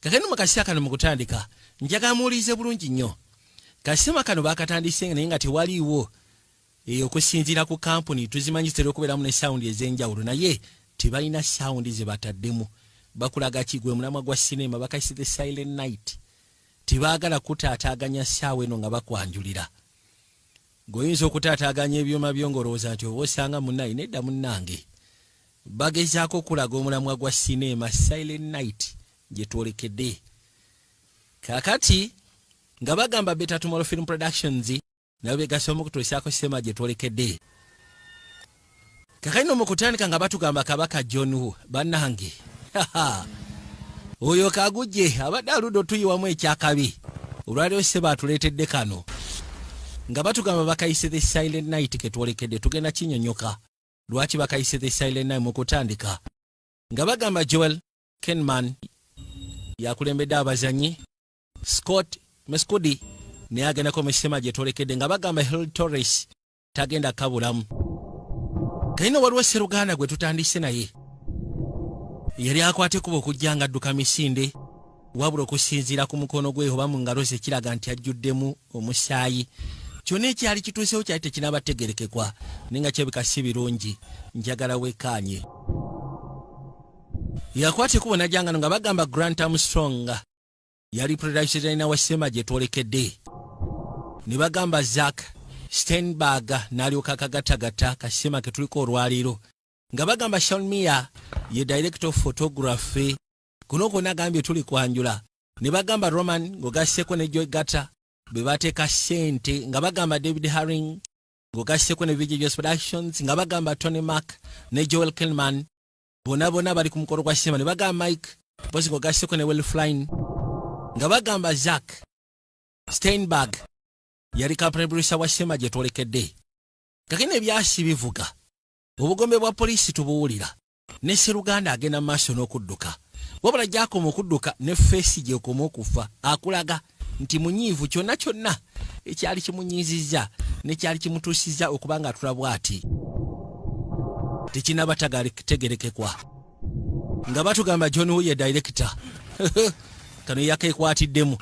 Kakano mu kaseera kano mu kutandika njagala muwulirize bulungi nnyo. Kasima kano bakatandise naye nga tewaliiwo eyo okusinziira ku kampuni tuzimanyi zitera okubeeramu ne sawundi ez'enjawulo, naye tebalina sawundi ze bataddemu. Bakulaga ki? Gwe mulamwa gwa sinema bakayise The Silent Night. Tebaagala kutaataaganya ssaawa eno nga bakwanjulira. Gweoyinza okutaataaganya ebyuma byo ng'olowooza nti oba osanga munnaye, nedda munnange. Bagezaako okulaga omulamwa gwa sinema Silent Night gye twolekedde kaakati, nga bagamba Better Tomorrow Film Productions nabo begasobola okutuusaako sinema gye twolekedde kakati. No mu kutandika nga batugamba Kabaka John Woo, bannange, oyo kagujje abadde aludde otuyiwamu ekyakabi. Olwaliro seba atuleetedde kano nga batugamba bakayise The Silent Night ketwolekedde. Tugenda kinyonyoka lwaki bakayise The Silent Night. Mu kutandika nga bagamba Joel Kinnaman yakulembedde abazanyi, Scott Mescudi naye agendako mu sinema gye twolekedde, nga bagamba Hill Torres tagenda kabulamu. Kalina waliwo seruganda gwe tutandise naye yali akwata ekkubo okujja nga adduka misinde, wabula okusinziira ku mukono gwe oba mu ngalo ze kiraga nti ajjuddemu omusaayi. Kyonna ekyali kituusewo kyali tekinabategerekekwa, naye nga kyebika si birungi. Njagala wekkaanye, yakwata ekkubo najjangano nga bagamba Grant Armstrong yali producer wa sinema gye twolekedde, ne bagamba Zack Steinberg n'alyoka akagattagatta kasima ke tuliko olwaleero, nga bagamba Shawn Mia ye director of photography. Kuno kwonna agambye tuli kwanjula, ne bagamba Roman ng'ogasseko ne Joy Gata be bateeka ssente, nga bagamba David Haring ng'ogasseko ne VJ Productions, nga bagamba Tony Mark ne Joel Kinnaman bonna bonna bali ku mukolo gwa sinema, ne bagamba Mike Bosi ng'ogasseko ne Will Flynn, nga bagamba Zack Steinberg yali company producer wa sinema gye twolekedde. Kakino ebyasi bivuga, obugombe bwa poliisi tubuwulira, ne seruganda agenda mu maaso n'okudduka, wabula gyakoma okudduka ne face gyekoma okufa akulaga nti munyiivu. Kyonna kyonna ekyali kimunyiizizza nekyali kimutuusizza okuba nga atula bw'ati tekinaba tegerekekwa. Nga batugamba John Woo ye director. Kano yakekwatiddemu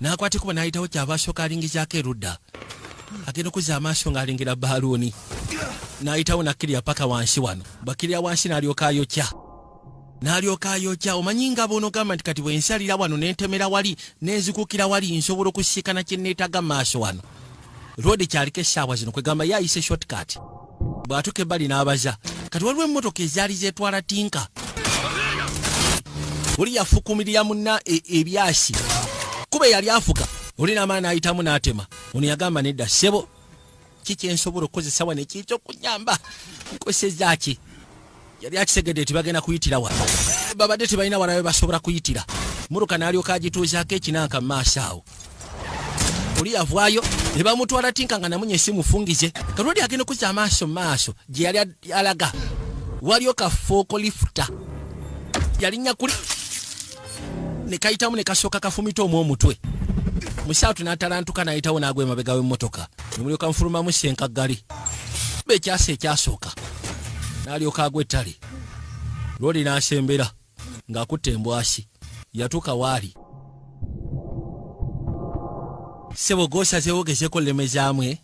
n'akwata ekuba n'ayitawo. Kyava asooka alingizaako erudda, agenda okuzza amaaso ng'alingira baaluuni, n'ayitawo nakkirira paka wansi wano. Bwakkirira wansi n'alyoka ayokya, n'alyoka ayokya. Omanyi nga bw'onoogamba nti kati bwe nsalira wano nentemera wali nenzikukira wali nsobola okusiikana kye neetaaga mu maaso wano. Roodi kyaliko essaawa zino kwegamba ye ayise shortcut. Bw'atuuka ebbali n'abaza kati waliwo emmotoka ezaali zeetwala tinka. Oli yafukumirira munna ebyasi kuba eyali afuga oli n'amaani n'ayitamu n'atema ono. Yagamba, "Nedda ssebo, kikyensobola okukozesa wano ekiyinza okunyamba nkoseza ki?" Yali akisegedde nti bagenda kuyitira wano, babadde tebalina wala we basobola kuyitira. Motoka n'alyoka agituuzaako ekinanka mu maaso awo. Oli yavaayo ne bamutwala tinka nga namunye simufungize. Kalwali agenda okuzza amaaso mu maaso gye yali alaga waliyo ka forklift yalinnya kuli ne kayitamu ne kasooka kafumita omu omutwe musaatu n'atalantuka n'ayitawo n'agwa emabega w'emmotoka ne mulyoka nfulumamu senkaggali ekyasa ekyasooka n'alyoka agwa ettale. Lwoli n'asembera ng'akutta embwasi yatuuka waali, "Ssebo, g'osazeewo ogezeeko lemezaamu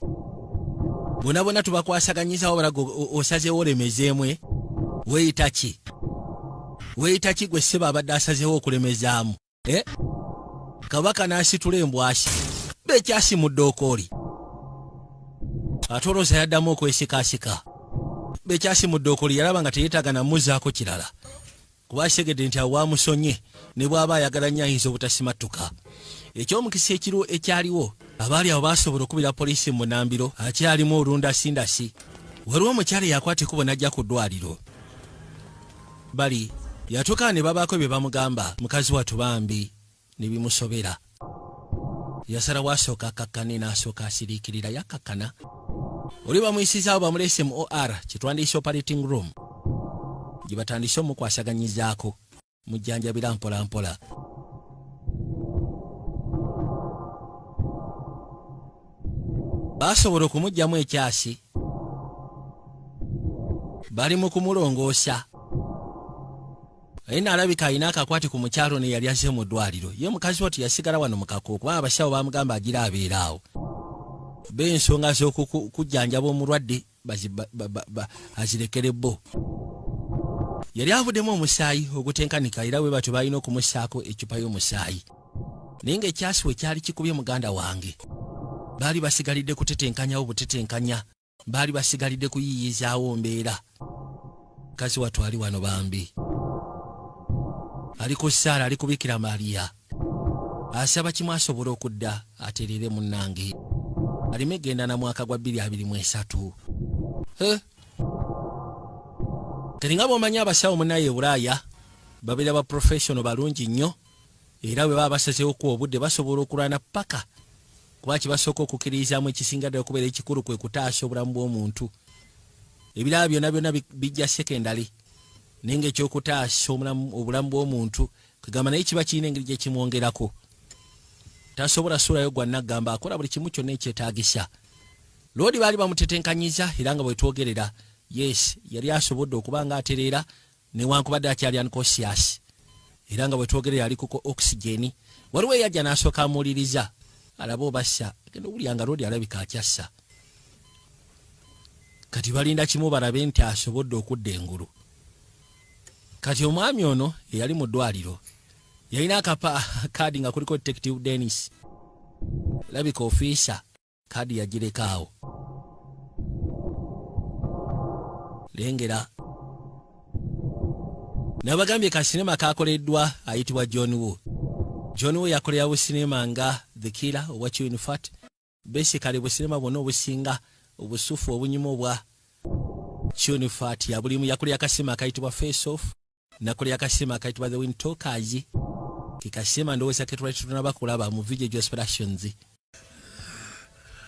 bonna bonna tubakwasaganyiza, wabula osazeewo olemezeemu. Weeyita ki? Weeyita ki gwe ssebo abadde asazeewo okulemezaamu?" Eh? Kabaka n'asitula embwasi bekyasi mu ddookooli, ate olowooza yaddamu okwesikasika bekyasi mu ddookooli. Yalaba nga teyeetaaga namuzaako kirala kuba asegedde nti awo wamusonye ne bw'aba ayagala nnyo ayinza obutasimattuka. Ekyomukisa ekiro ekyaliwo abaali abo baasobola okubira poliisi mu munambiro akyalimu olundasindasi. Waliwo omukyala eyakwata ekkubo n'ajja ku ddwaliro bali yatuuka ne babaako bye bamugamba. Mukazi wattu bambi ne bimusobera, yasalawo asooka akakkane n'asooka asiriikirira. Yakkakkana oli bamuyisizaawo, bamuleese mu OR, kyetwandiise operating room, gye batandise omukwasaganyizaako mujjanjabira mpola mpola. Baasobola okumuggyamu ekyasi, bali mu kumulongoosa. Naye naalabika alina akakwate ku mukyalo ne yali azze mu ddwaliro. Ye mukazi watu yasigala wano mu kako kubanga abasawo bamugamba agira abeera awo, b'ensonga z'okujjanjaba omulwadde azirekere bo. Yali avuddemu omusaayi ogutenkanika, era bwe batyo balina okumussaako eccupa y'omusaayi. Naye ng'ekyasi we kyali kikubye muganda wange, baali basigalidde kutetenkanyawo butetenkanya, baali basigalidde kuyiiyizaawo mbeera. Mukazi wattu ali wano bambi, ali ku ssaala, ali kubikira Mariya, asaba kimu asobole okudda aterere munnange, aleme genda na mwaka gwa 2023. Eh? Kati nga bw'omanyi, abasawo munnaye e Bulaaya babeera ba professional balungi nnyo, era bwe baba basazeewo kuwa obudde basobola okulwana paka, kuba kibasooka okukkiririzaamu ekisinga ddala okubeera ekikulu kwe kutaasa obulamu bw'omuntu. Ebirala byonna byonna bijja secondary, naye nga ekyokutaasa obulamu bw'omuntu kwegamba naye kiba kirina engeri gye kimwongerako. Tasobola suulayo gwa naggamba, akola buli kimu kyonna ekyetaagisa. Loodi baali bamutetenkanyiza, era nga bwetwogerera, yes, yali asobodde okuba nga atereera newankubadde akyali unconscious, era nga bwetwogerera ali kuko oxygen. Waliwo eyajja n'asooka amuwuliriza alabe obassa, genda owulira nga loodi alabika akyassa. Kati balinda kimu balabe nti asobodde okudda engulu. Kati omwami ono eyali mu ddwaliro yalina akapa kaadi nga kuliko Detective Dennis. Labika ofiisa kaadi yagireka awo. Lengera nabagambye kasinema kakoleddwa ayitibwa John Woo. John Woo yakolera businema nga The Killer obwa Chun Fat. Basically businema bwonna obusinga obusufu obunyuma obwa Chun Fat yabulimu. Yakolera akasinema akayitibwa Face Off, nakolera akasinema akayitibwa The Wind Talkers. Kekasema ndowooza ketwali tetunaba kulaba mu Video Jos Productions.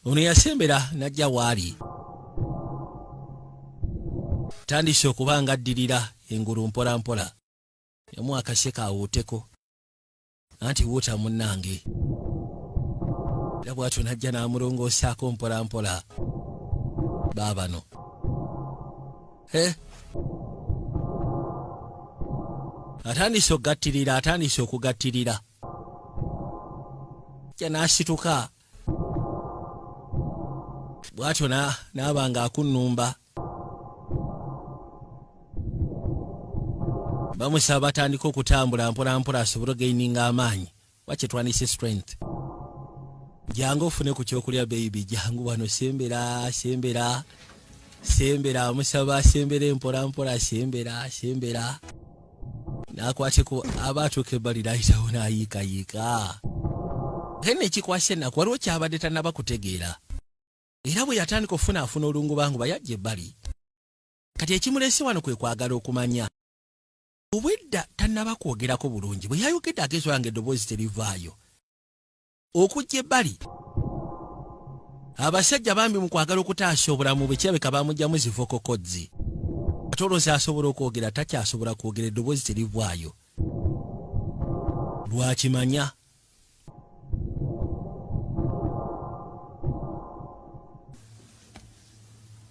Ono yasembera najja waali tandise okuba nga addirira engulu mpola mpola. Yamuwa akaseka awuuteko, anti wuuta munnange. Era bwatyo najja n'amulongoosaako mpola mpola. Baabano atandise okugattirira, atandise okugattirira, ja n'asituka bw'atyo n'aba nga akunnumba. Bamusaba batandika okutambula mpola mpola asobole ogaininga amaanyi, wakyetwanise strength. Jangu ofune ku kyokulya, baby, jangu wano, sembera, sembera, sembera. Amusaba sembera mpola mpola, sembera, sembera. Nakwateko aba atuuka ebbali n'ayitawo n'ayiikayiika. Genda ekikwasa ennaku, waliwo kyabadde tannaba kutegeera, era bwe yatandika okufunaafuna olungubanguba yajja ebbali. Kati ekimulese wano kwe kwagala okumanya. Obwedda tannaba kwogerako bulungi, bwe yayogedde agezo yange eddoboozi terivaayo. Okujja ebbali, abasajja bambi mu kwagala okutaasa obulamu bwe kirabika bamugjamu zi vocal cords. Ate olowooza asobola okwogera, takyasobola kwogera, eddoboozi terivaayo. Lwakimanya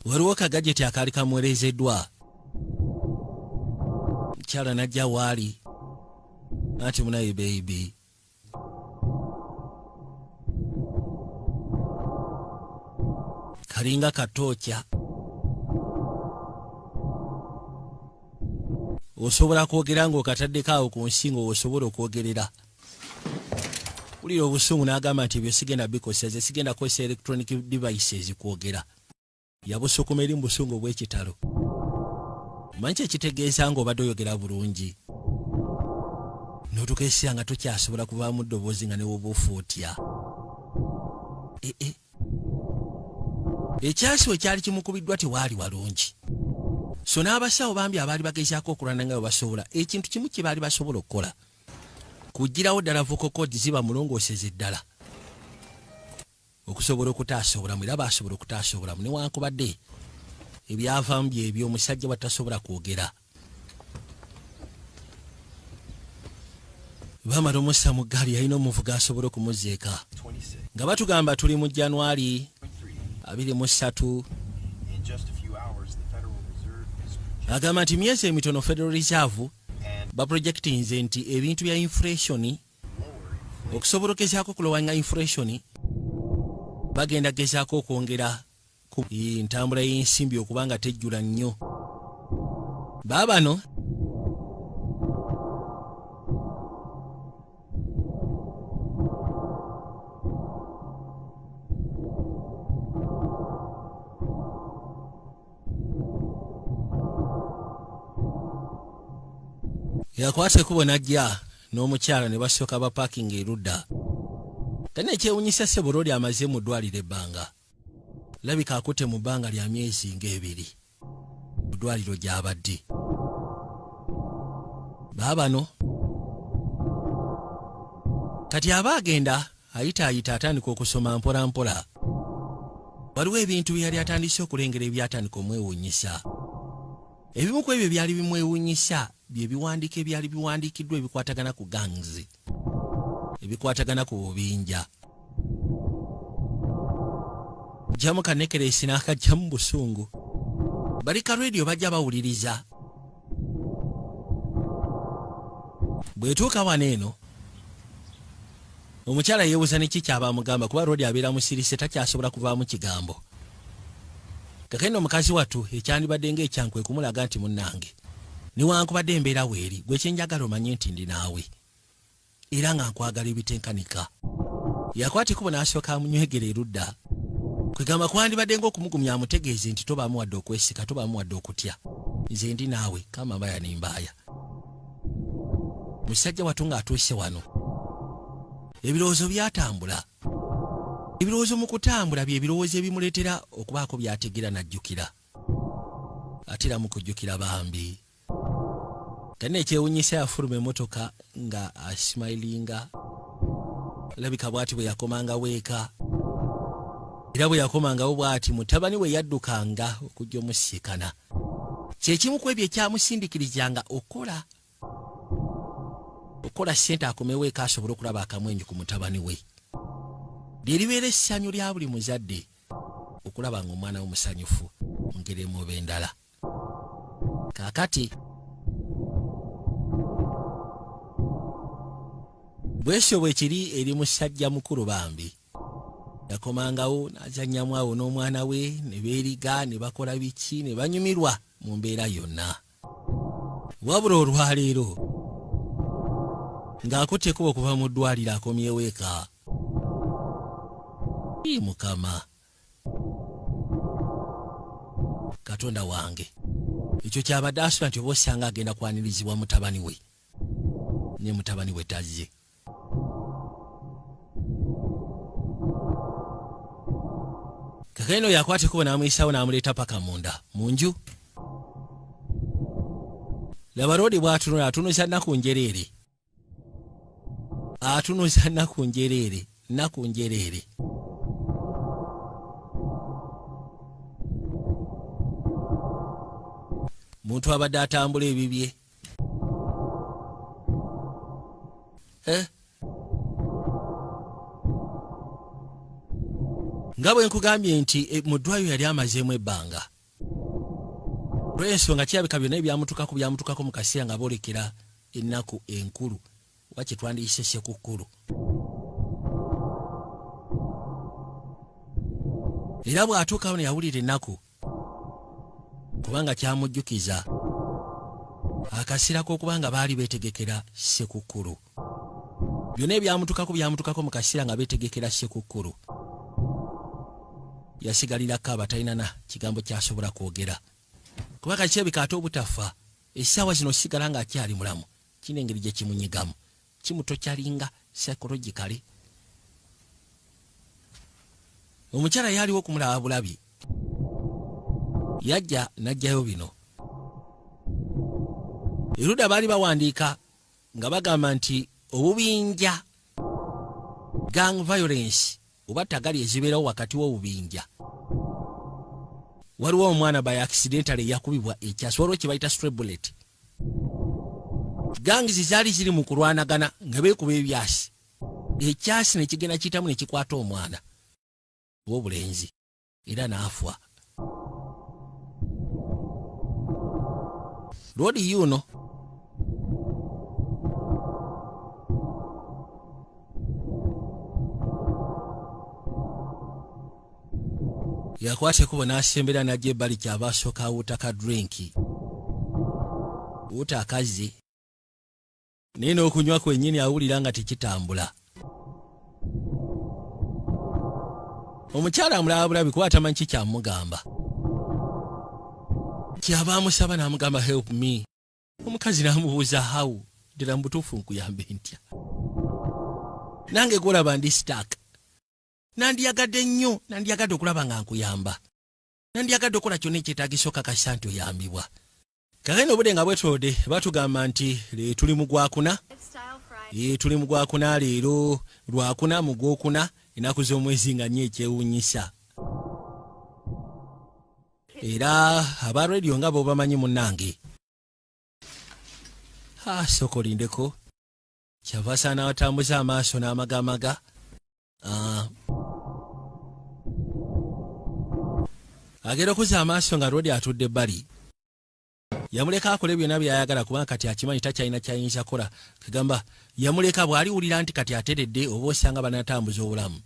waliwo ka gadget akaali kamuwerezeddwa. Mukyala najja waali anti munaye, baby, kalinga katookya, osobola kwogera ng'okataddeko awo ku nsi nga osobola okwogerera. Wulira obusungu n'agamba nti ebyo sigenda bikozesa, ze sigenda kukozesa electronic devices kwogera. Yabusukuma eri mu busungu obw'ekitalo. Manyi kyekitegeeza ng'obadde oyogera bulungi n'otuuka nga tokyasobola kuvaamu ddoboozi nga newoba ofa otya. Ee, ekyasi we kyali kimukubiddwa tewaali walungi. So n'abasawo bambi abaali bagezaako okulwana nga bwe basobola, ekintu kimu kye baali basobola okukola kugirawo ddala vocal cords ziba mulongooseze ddala okusobola okutaasa obulamu. Era baasobola okutaasa obulamu newankubadde ebyavaamu byebyo, omusajja bwatasobola kwogera. Bamala omussa mu ggaali, yalina omuvuga asobole okumuzeeka. Nga batugamba tuli mu January 23. In just a few hours, the Federal Reserve is Agamba nti myezi emitono Federal Reserve and Baprojectinze nti ebintu bya inflation, okusobola okezaako okulowanga inflation, bagenda gezaako okwongera ku ntambula y'ensimbi okubanga tejjula nnyo. Baabano yakwata ekubo n'ajja n'omukyala ne basooka ba parking erudda. Tani ekyewunyisa, ssebo, Lodi amaze mu ddwaliro ebbanga, labika akutte mu bbanga lya myezi ng'ebiri mu ddwaliro gy'abadde. Baabano kati aba agenda ayitaayita, atandika okusoma mpola mpola. Waliwo ebintu bye yali atandise okulengera ebyatandika omwewuunyisa. Ebimu ku ebyo byali bimwewuunyisa bye biwandiiko ebyali biwandiikiddwa ebikwatagana ku gangs, ebikwatagana ku bubinja. Jjamu kanekeresi n'akajjamu busungu. Bali ka rediyo bajja bawuliriza. Bwetuuka wano eno, omukyala yeebuuza neki kyaba amugamba, kuba Rodi abeera musirise, takyasobola kuvaamu kigambo. Kakene omukazi wattu ekyandibadde ng'ekyankwe kumulaga nti, "Munnange, newankubadde embeera weeri, gwe kyenjagala omanye nti ndi naawe era nga nkwagala ebitenkanika." Yakwata ekubo n'asooka amunywegera erudda, kwegamba kwandibadde ng'okumugumya, amutegeeze nti, "Tobaamu wadde okwesika, tobaamu wadde okutya, nze ndi naawe kama mbaya nembaaya." Musajja wattu ng'atuuse wano, ebirowoozo byatambula. Ebirowoozo mu kutambula bye birowoozo ebimuleetera okubaako by'ategeera n'ajjukira, ate era mu kujjukira bambi kalina ekyewunyisa, yafuluma emmotoka nga asmilinga. Alabika bw'ati bwe yakomangawo eka, era bwe yakomangawo bw'ati mutabani we yaddukanga okujja omusiikana. Kyekimu ku ebyo ekyamusindikirizanga okola ssente akomewo eka asobole okulaba akamwenyu ku mutabani we. Lyeribeera essanyu lya buli muzadde okulaba nga omwana we musanyufu mu ngeri emu oba endala. Kaakati bwesyo bwe kiri eri musajja mukulu. Bambi yakomangawo n'azannyamu awo n'omwana we, ne beeriga, ne bakola biki, ne banyumirwa mu mbeera yonna. Wabula olwaleero ng'akutte ekubo okuva mu ddwaliro akomyewo eka. Ii, Mukama Katonda wange, ekyo kyabadde asula nti oba osanga agenda kwanirizibwa mutabani we, ne mutabani we tazze. Kakene oyo akwata ekubo n'amuyisawo n'amuleeta paka munda mu nju. Laba Roodi bw'atunula, atunuza nnaku njereere, atunuza nnaku njereere, nnaku njereere. Muntu abadde atambula ebibye. Eh? Nga bwe nkugambye nti mu ddwayo yali amazeemu ebbanga, olw'ensonga kirabika byonna ebyamutukako byamutukako mu kaseera nga boolekera ennaku enkulu oba kye twandiyise Ssekukkulu. Era bw'atuukawo ne yawulira ennaku, kubanga kyamujjukiza akaseera k'okuba nga baali beetegekera Ssekukkulu. Byonna ebyamutukako byamutukako mu kaseera nga beetegekera Ssekukkulu. Yasigalirako abatalina kigambo kyasobola kwogera, kuba kakyebika ate obutafa essaawa zino sigala ng'akyali mulamu kina engeri gye kimunyigamu, kimutokyalinga psychologically. Omukyala yaliwo okumulaba bulabi, yajja n'ajjayo bino. Erudda baali bawandiika nga bagamba nti obubinja, gang violence oba tagali ezibeerawo wakati w'obubinja, waliwo omwana by accidentally eyakubibwa ekyasi, waliwo kye bayita stray bullet. Gangs zaali ziri mu kulwanagana nga beekuba ebyasi, ekyasi ne kigenda kiyitamu ne kikwata omwana ow'obulenzi era n'afa. Lodi yuno Yakwata ekkubo n'asembera n'ajja ebbali, kyava asooka awuuta ka drink, wuuta akazzi, naye n'okunywa kwennyini awulira nga tekitambula. Omukyala amulaba bulabi kuba atamanyi kikyamugamba. Kyava amusaba n'amugamba, "Help me." Omukazi n'amubuuza, "How? Ddala mu butuufu nkuyambe ntya? Nange gwolaba ndi stuck. Nandiyagadde nnyo, nandiyagadde okulaba nga nkuyamba, nandiyagadde okukola kyonna ekyetagisa okakasa nti oyambibwa." Kakene obudde nga bwetwodde, batugamba nti tuli mu gwakuna. Tuli mu gwakuna leero, lwakuna mu gwokuna, ennaku z'omwezi nga nnyo. Ekyewuunyisa era aba rediyo nga b'obamanyi munnange, sooka olindeko. Kyava asaana watambuza amaaso n'amagamaga. Agenda okuzza amaaso nga Rodi atudde ebbali. Yamuleka akole byonna byayagala kubanga kati akimanyi takyalina kyayinza kola. Kagamba yamuleka bw'aliwulira nti kati ateredde oba osanga banatambuza obulamu.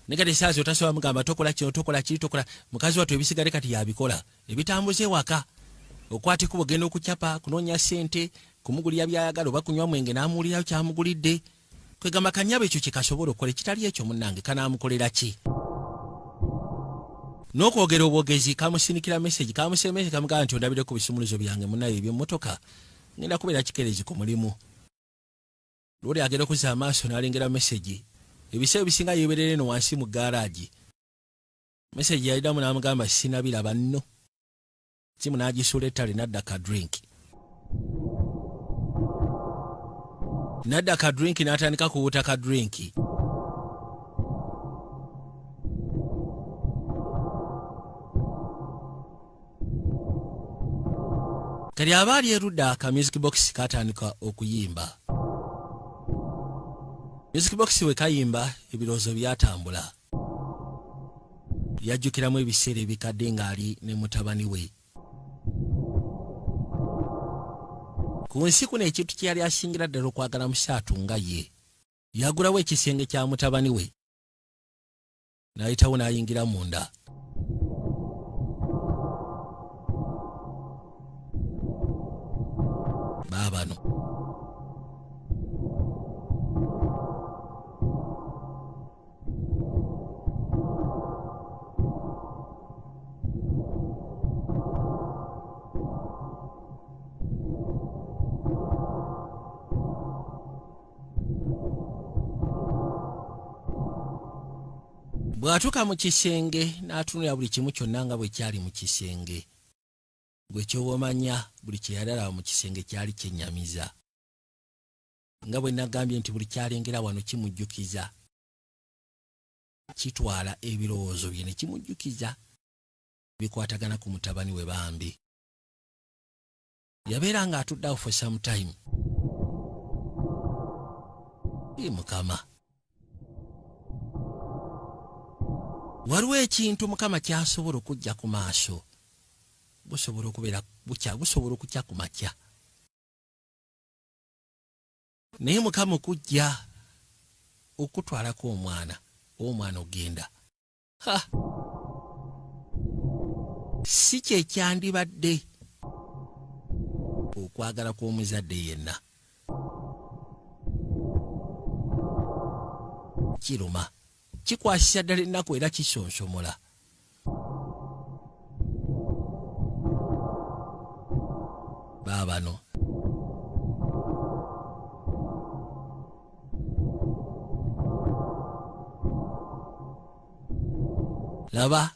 Ne kati esaazi otasobola mugamba tokola kino, tokola kiri, tokola. Mukazi wattu ebisigale kati yabikola, ebitambuza ewaka, okwata ekkubo, genda okucapa, kunoonya ssente, kumugulira byayagala oba kunywa mwenge n'amuwulirayo kyamugulidde. Kwegamba kanyaba ekyo kyekasobola okukola. Ekitali ekyo munnange kanaamukolera ki? N'okwogera obwogezi kamusinikira message, kamusenda message, kamugamba nti ondabire ku bisumuluzo byange munaye ebyemmotoka, ngenda kubeera kikerezi ku mulimu. Lwoli agenda okuzza amaaso n'alengera message. Ebiseera ebisinga yeeberera eno wansi mu gaaraagi. Message yaliddamu n'amugamba, "Sinabiraba nno." Simu n'agisuula ettale, n'adda ka drink, n'adda ka drink, n'atandika kuwuta ka drink. Kati aba ali erudda, ka music box katandika okuyimba. Music box we kayimba, ebirowoozo byatambula, yajjukiramu ebiseera ebikadde ng'ali ne mutabani we ku nsi kuno. Ekintu kye yali asingira ddala okwagala musaatu nga ye yagulawo ekisenge kya mutabani we, n'ayitawo n'ayingira munda. Baabano bw'atuuka mu kisenge n'atunula buli kimu kyonna nga bwe kyali mu kisenge. Gwe ky'oba buli kye yali mu kisenge kyali kyennyamiza, nga bwe nagambye nti buli kyalengera wano kimujjukiza, kitwala ebirowoozo bye ne kimujjukiza bikwatagana ku mutabani we. Bambi yabeera ng'atudde awo for some time. Mukama, waliwo ekintu Mukama kyasobola okujja ku maaso, busobola okubeera bukya, busobola okukya ku makya, naye Mukama okujja okutwalako omwana, omwana ogenda, ha, si kyekyandibadde okwagala kw'omuzadde yenna. Kiruma, kikwasisa ddala ennaku era kisonsomola. Baabano laba.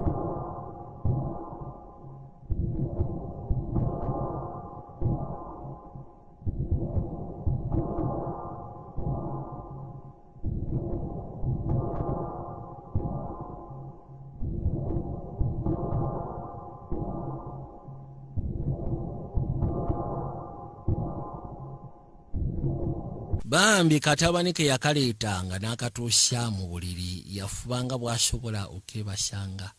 Bambi katabani ke yakaleetanga n'akatuusa mu buliri, yafubanga bw'asobola okebasanga.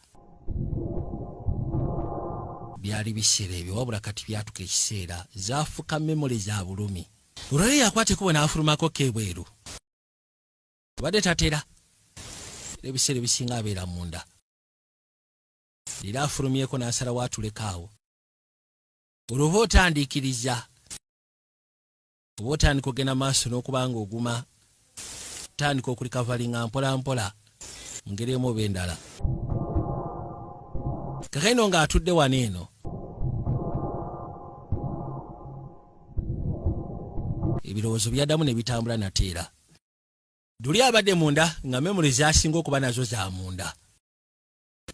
Byali biseera ebyo, wabula kati byatuka ekiseera zaafuka memory za bulumi. Olwali yakwata ekubo n'afulumako kebweru, abadde tatera, era ebiseera ebisinga abeera munda. Era afulumyeko n'asalawo atulekaawo. Olwoba otandiikiriza oba otandika ogenda maaso n'okuba nga oguma, tandika okurecoveringa mpola mpola mu ngeri emu oba endala. Kakaino ng'atudde wano eno, ebirowoozo byaddamu ne bitambula nateera. Duli abadde munda nga memory zasinga okuba nazo za munda.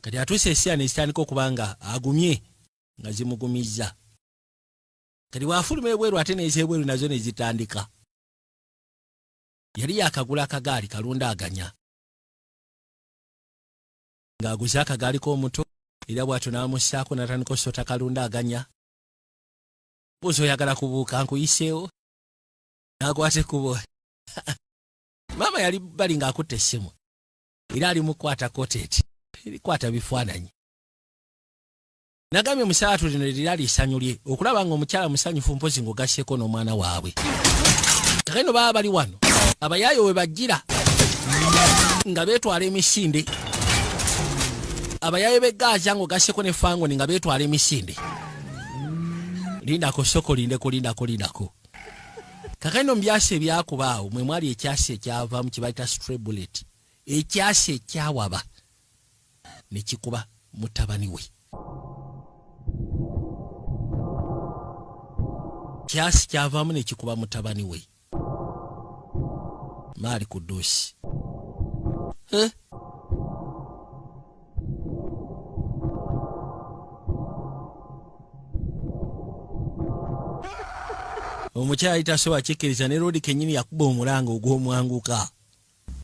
Kati atuuse esiya nezitandika okuba nga agumye nga zimugumizza. Kati bw'afuluma ebweru ate n'ez'ebweru nazo ne zitandika. Yali yakagula akagaali kalunda aganya, ng'aguze akagaali k'omuto, era bw'atyo n'amussaako n'atandika osota kalunda aganya. Buuza oyagala kubuuka nkuyiseewo, n'akwata ekkubo. Maama yali bali ng'akutte essimu era ali mu kukwata koteeti erikwata bifaananyi. Nagambye musaatu lino lirali essanyu lye okulaba nga omukyala musanyufu, mpozi ng'ogasseeko n'omwana waabwe. Kakano baba bali wano, abayaayo we bajjira nga beetwala emisinde, abayaayo b'eggaaza ng'ogasseko ne fangoni nga beetwala emisinde. Lindako, soko lindeko, lindako, lindako. Kakano mu byasi ebyakubaawo mwe mwali ekyasi ekyavaamu kye bayita stray bullet, ekyasi ekyawaba ne kikuba mutabani we. Kyasi kyavaamu ne kikuba mutabani we maali ku dduusi. Eh? Omukyala tasobola kikkiriza ne Lodi kennyini yakuba omulanga ogw'omwanguka.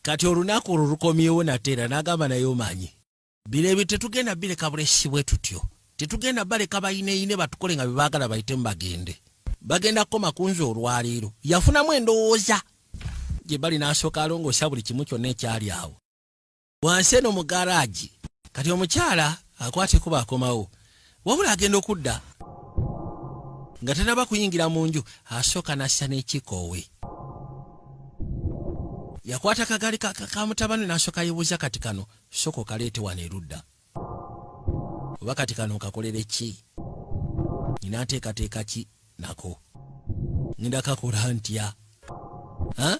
Kati olunaku olwo lukomyewo nateera n'agamba, naye omanyi bino ebyo tetugenda bireka bulesi bwe tutyo, tetugenda baleka bayineyine batukole nga bebaagala bayitemu bagende, bagenda kukoma ku nze olwaleero. Yafunamu endowooza gye bali n'asooka alongoosa buli kimu kyonna ekyali awo wansi eno mu garagi. Kati omukyala akwata ekkubo akomawo, wabula agenda okudda nga tanaba kuyingira mu nju, asooka n'assa n'ekikoowe. Yakwata kagaali ka mutabani n'asooka yeebuuza, kati kano sooka okaleete wano erudda, oba kati kano nkakolere ki? Nina nteekateeka ki nako? Ngenda kakola ntya? Ha?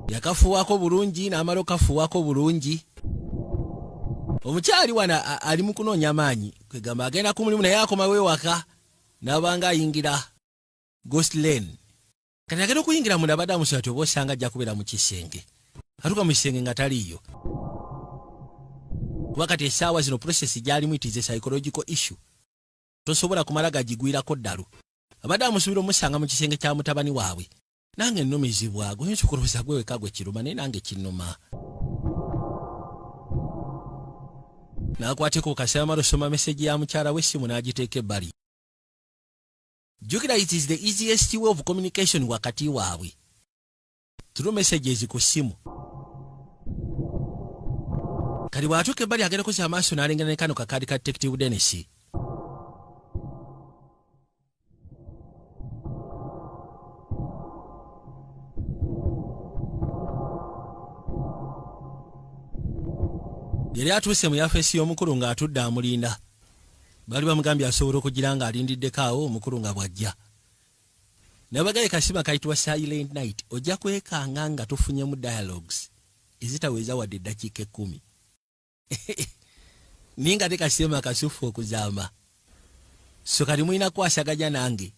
Yakafuwako bulungi n'amala okafuwako bulungi. Omukyali wano ali mu kunoonya maanyi, kwegamba agenda ku mulimu naye akomawo ewaka n'abanga ayingira ghost lane. Kati agenda okuyingira munda, abadde amusaba ti oba osanga ajja kubeera mu kisenge. Atuuka mu kisenge nga taliiyo, kuba kati essaawa zino process gyalimu, it is a psychological issue, tosobola kumala gagigwirako ddalu. Abadde amusuubira omusanga mu kisenge kya mutabani waabwe. Nange nnumizibwa, goyinza okulowooza gwe weka gwe kiruma, naye nange kinnuma. N'akwateko kasamala osoma message ya mukyala w'essimu n'agiteeka ebbali. Jjukira, it is the easiest way of communication wakati waabwe, through messages ku ssimu. Kati bw'atuuka ebbali agenda kozesa amaaso n'alengera ne kano kakaadi ka Detective Dennis. Yali atuuse mu yafeesi y'omukulu ng'atudde amulinda. Baali bamugambye asobola okugira ng'alindiddeko awo omukulu nga bw'ajja. Nabagaye kasima kayitibwa Silent Night, ojja kwekanga nga tufunyemu dialogues ezitaweza wadde eddakiika 10, naye nga te kasema kasufu okuzaama. So kati mulina kukwasaganya nange.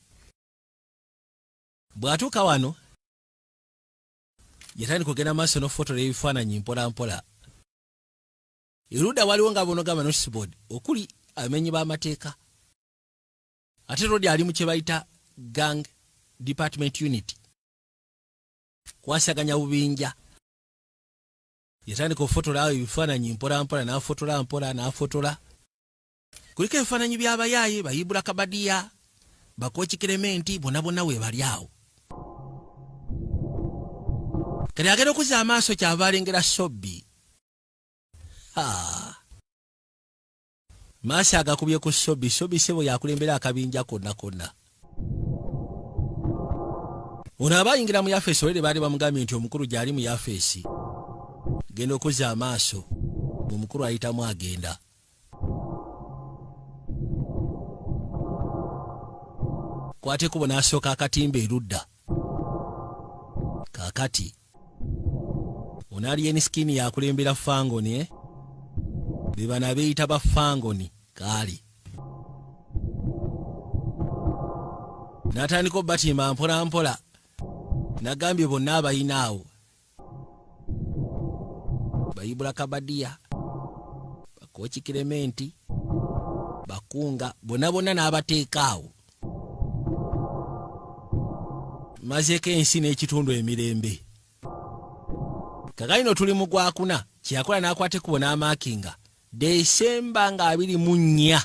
Bw'atuuka wano yatandika ogenda maaso n'okufotola ebifaananyi mpola mpola. Erudda waliwo nga bonogamba noticeboard okuli amenyi b'amateeka, ate Rodi ali mu kye bayita gang department unit, kwasaganya bubinja. Yatandika okufotola awo ebifaananyi mpola mpola, n'afotola mpola n'afotola. Kuliko ebifaananyi by'abayaaye bayibula kabadiya bakoki Clement, bonna bonna we bali awo. Kati agenda okuzza amaaso kyava alengera Sobbi. Ha. Maaso agakubye ku Sobbi. Sobbi sebo yakulembera akabinja konna konna. Ono aba ayingira mu yafeesi, olere baali bamugambye nti omukulu gyali mu yafeesi. Genda okuzza amaaso, omukulu ayitamu agenda. Kwata ekkubo n'asooka akatimba erudda. Kaakati ono Alien Skin yakulembera Fangoni, eh? Be bano abeeyita ba Fangoni. Kaali n'atandika obatimba mpola mpola, nagambye bonna abayina awo bayibula kabadiya, bakoki Kirementi, bakunga bonna bonna n'abateeka awo, mazeeko ensi n'ekitundu emirembe. Kakalino tuli mu gwakuna. Kyeyakola n'akwata ekkubo n'amaakinga Desemba nga 24,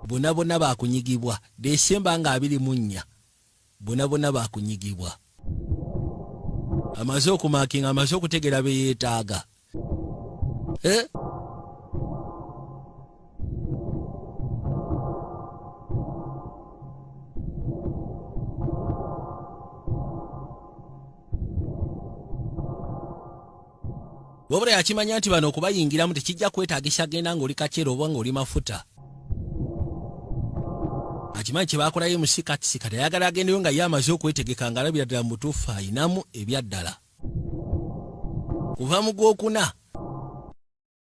bonna bonna bakunyigibwa. Desemba nga 24, bonna bonna bakunyigibwa. Amaze okumakinga, amaze okutegera beyeetaaga, eh? Wabula yakimanya nti bano okubayingiramu tekijja kwetaagisa genda ng'oli kaceere oba ng'oli mafuta. Akimanyi kye bakolayo musikatisi. Kati ayagala agendeyo nga ye amaze okwetegeka, ng'alabira ddala mu butuufu ayinamu ebyaddala. Kuva mu gwokuna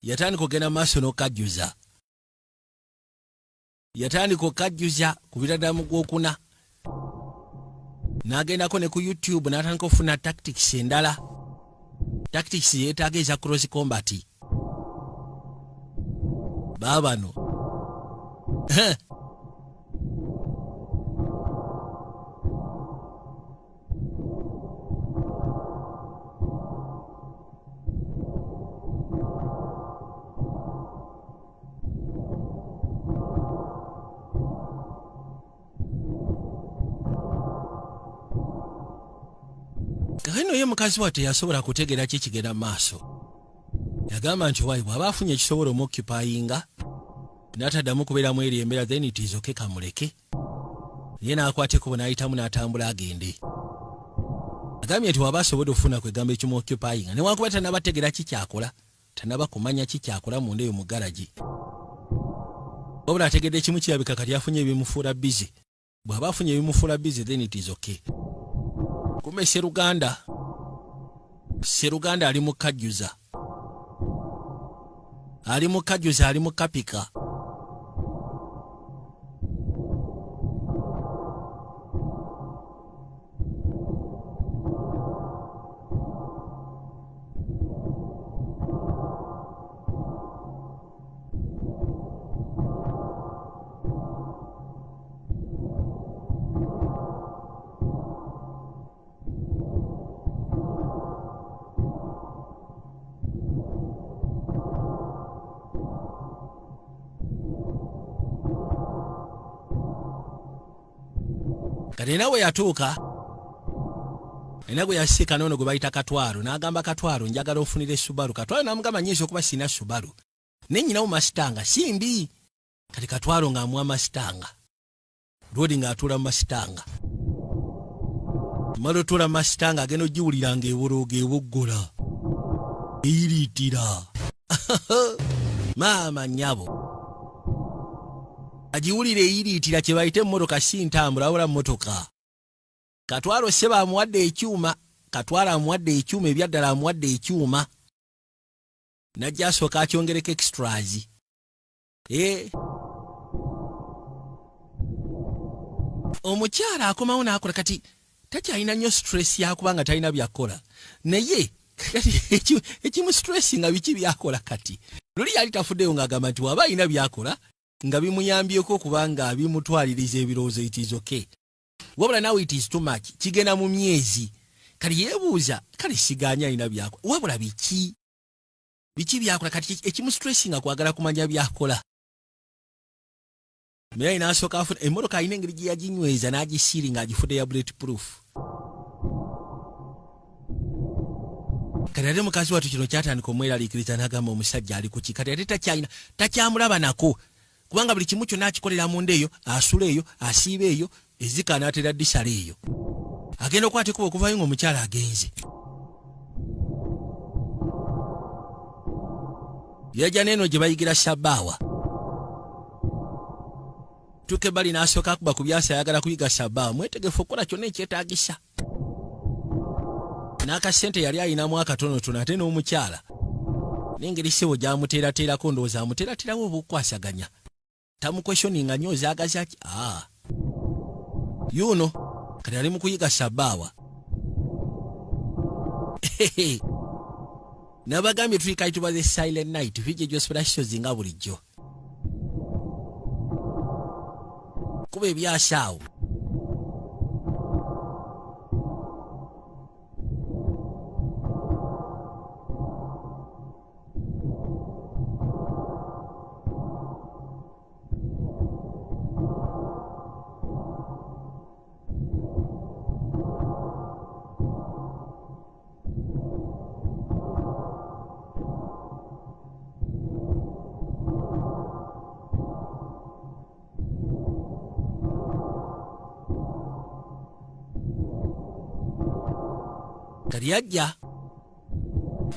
yatandika okugenda mu maaso n'okajjuza, yatandika okajjuza kubira ddala mu gwokuna, n'agendako ne ku YouTube n'atandika okufuna tactics endala, tactics yeetaaga eza cross combat. Baabano kakati ye mukazi wa teyasobola kutegeera ki kigenda mu maaso. Yagamba nti waayi bw'aba afunye ekisobola omuoccupyinga n'ataddamu kubeeramu eri embeera, then it is okay, kamuleke. Naye n'akwata ekkubo n'ayitamu n'atambula agende. Agambye nti waba asobodde okufuna kwegamba ekimuoccupyinga, newankubadde tannabategeera ki kyakola, tanaba kumanya ki kyakola munda eyo mu garagi, wabula ategedde kimu, kirabika kati afunye ebimufuula busy. Bw'aba afunye ebimufuula busy, then it is okay. Kumbe Seruganda, Seruganda ali mu kajjuza, ali mu kajjuza, ali mu kapika. Kati era bwe yatuuka, era gwe yasiika noono gwe bayita Katwalo, n'agamba Katwalo, "Njagala ofunire Subaru." Katwalo n'amugamba, "Nyinza okuba sirina Subaru, naye nyinawo Mustang, simbi." Kati Katwalo ng'amuwa Mustang, lwodi ng'atuula mu Mustang. Mala otuula mu Mustang, agenda ogiwulira ng'ebolooga, eboggola, eyiriitira. Maama nnyabo, agiwulira eyiriitira, kye bayita emmotoka si ntambula wabula mmotoka. Katwalo ssebo amuwadde ekyuma, Katwalo amuwadde ekyuma ebyaddala, amuwadde ekyuma, najja asooka akyongereko extras. E omukyala akomawo n'akola. Kati takyalina nnyo stress yakuba nga talina byakola, naye kati ekimu stress nga biki byakola. Kati luli yali tafuddeyo ng'agamba nti waba alina byakola nga bimuyambyeko okuba nga bimutwaliriza ebirowoozo, it is okay. Wabula now it is too much, kigenda mu myezi. Kati yeebuuza, kale siganya alina byakola, wabula biki, biki byakola? Kati ekimu stress nga kwagala kumanya byakola. Naye n'asooka afuna emmotoka, alina engeri gye yaginyweza n'agisiiri ng'agifudde ya bullet proof. Kati ate mukazi wattu kino kyatandika omweraliikiriza, n'agamba, "Omusajja ali kuki?" Kati ate takyalina, takyamulaba nako, kubanga buli kimu kyonna akikolera munda eyo, asula eyo, asiiba eyo, ezika anaatera disala eyo. Agenda okwata ekkubo okuvayo ng'omukyala agenze. Yajja n'eno gye bayigira shabbaawa. Tuuka ebbali n'asooka akuba ku byasa ayagala kuyiga shabbaawa. Mwetegefu okukola kyonna ekyetaagisa. N'akasente yali ayinamu akatonotono ate n'omukyala. N'engeri ssebo gy'amuteerateerako ndowooza amuteerateerawo obukwasaganya. Tamukweshoninga nnyo ozaagaza ki? Ah. Yuno kati ali mu kuyiga shabbaawa. Nabagambye tuli kayitibwa The Silent Night, VJ Jospera Shows nga bulijjo. Kuba ebyasa awo. Kati yajja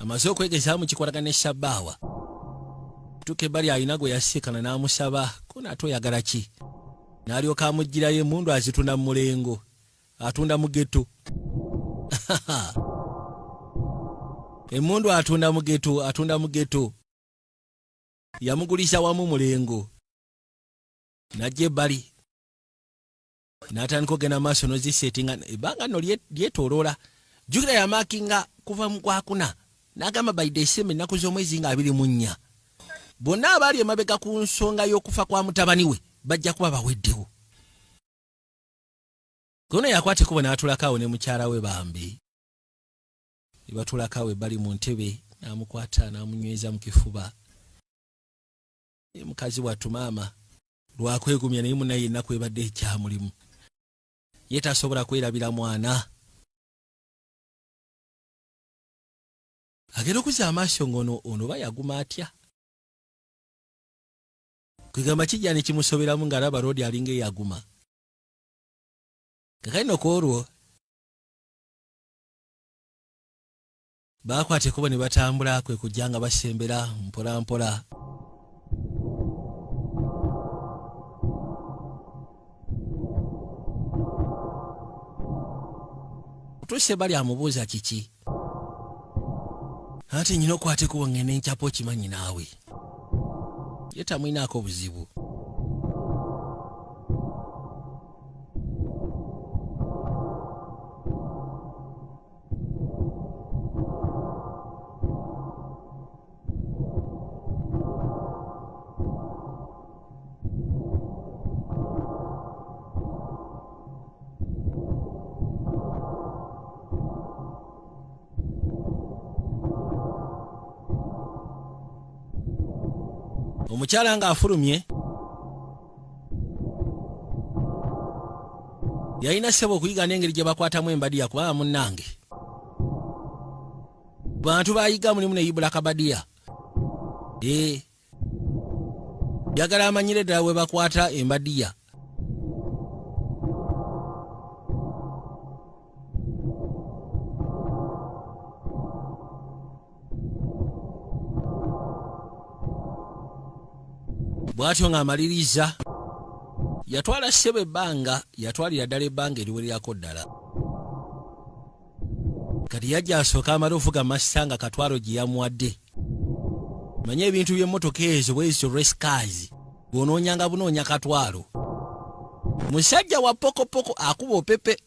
amaze okwegezaamu kikwatagana ne Shabbaawa. Tuuka ebbali alina gwe yasiikana n'amusaba kona ate oyagala ki, n'alyoka amuggyirayo emmundu azitunda mu mulengo, atunda mu ghetto. Emmundu atunda mu ghetto, atunda mu ghetto. Yamuguliza wamu mulengo. N'ajja ebbali n'atandika okugenda maaso n'ozisetinga ebbanga nno lyetooloola. Jjukira yamaakinga kuva mu gwakuna n'agamba by December ennaku z'omwezi nga 24 bonna abaali emabega ku nsonga y'okufa kwa mutabani we bajja kuba baweddewo. Gono yakwata ekkubo n'atulako awo ne mukyala we bambi. Ne batulako awo ebbali mu ntebe n'amukwata n'amunyweza mu kifuba. Ye mukazi wattu maama lwakwegumya naye munnaye ennaku ebadde ekyamulimu. Ye tasobola kwerabira mwana. Agenda okuzza amaaso ng'ono ono oba yaguma atya? Kwegamba kijja ne kimusoberamu ng'alaba roodi alinga eyaguma. Kakati nno ku olwo baakwata ekkubo ne batambula kwe kujja nga basembera mpola mpola. Otuuse bali amubuuza kiki? Ate nnyina okwata ekkubo ng'ende nkyapa okimanyi naawe. Ye tamwinaako buzibu. Omukyala ng'afulumye yalina ssebo okuyiga n'engeri gye bakwatamu embadiya kubanga munnange bantu bayiga mulimu ne Ibula Kabadiya. Njagala amanyire ddala bwe bakwata embadiya. Bw'atyo ng'amaliriza yatwala ssebo ebbanga, yatwalira ddala ebbanga eriwererako ddala. Kati yajja asooka amale ovuga masita nga katwalo gye yamuwadde. Manye ebintu by'emmotoka ezo bwe zityo race cars, bw'onoonyanga bunoonya katwalo. Musajja wa pokopoko akuba opepe,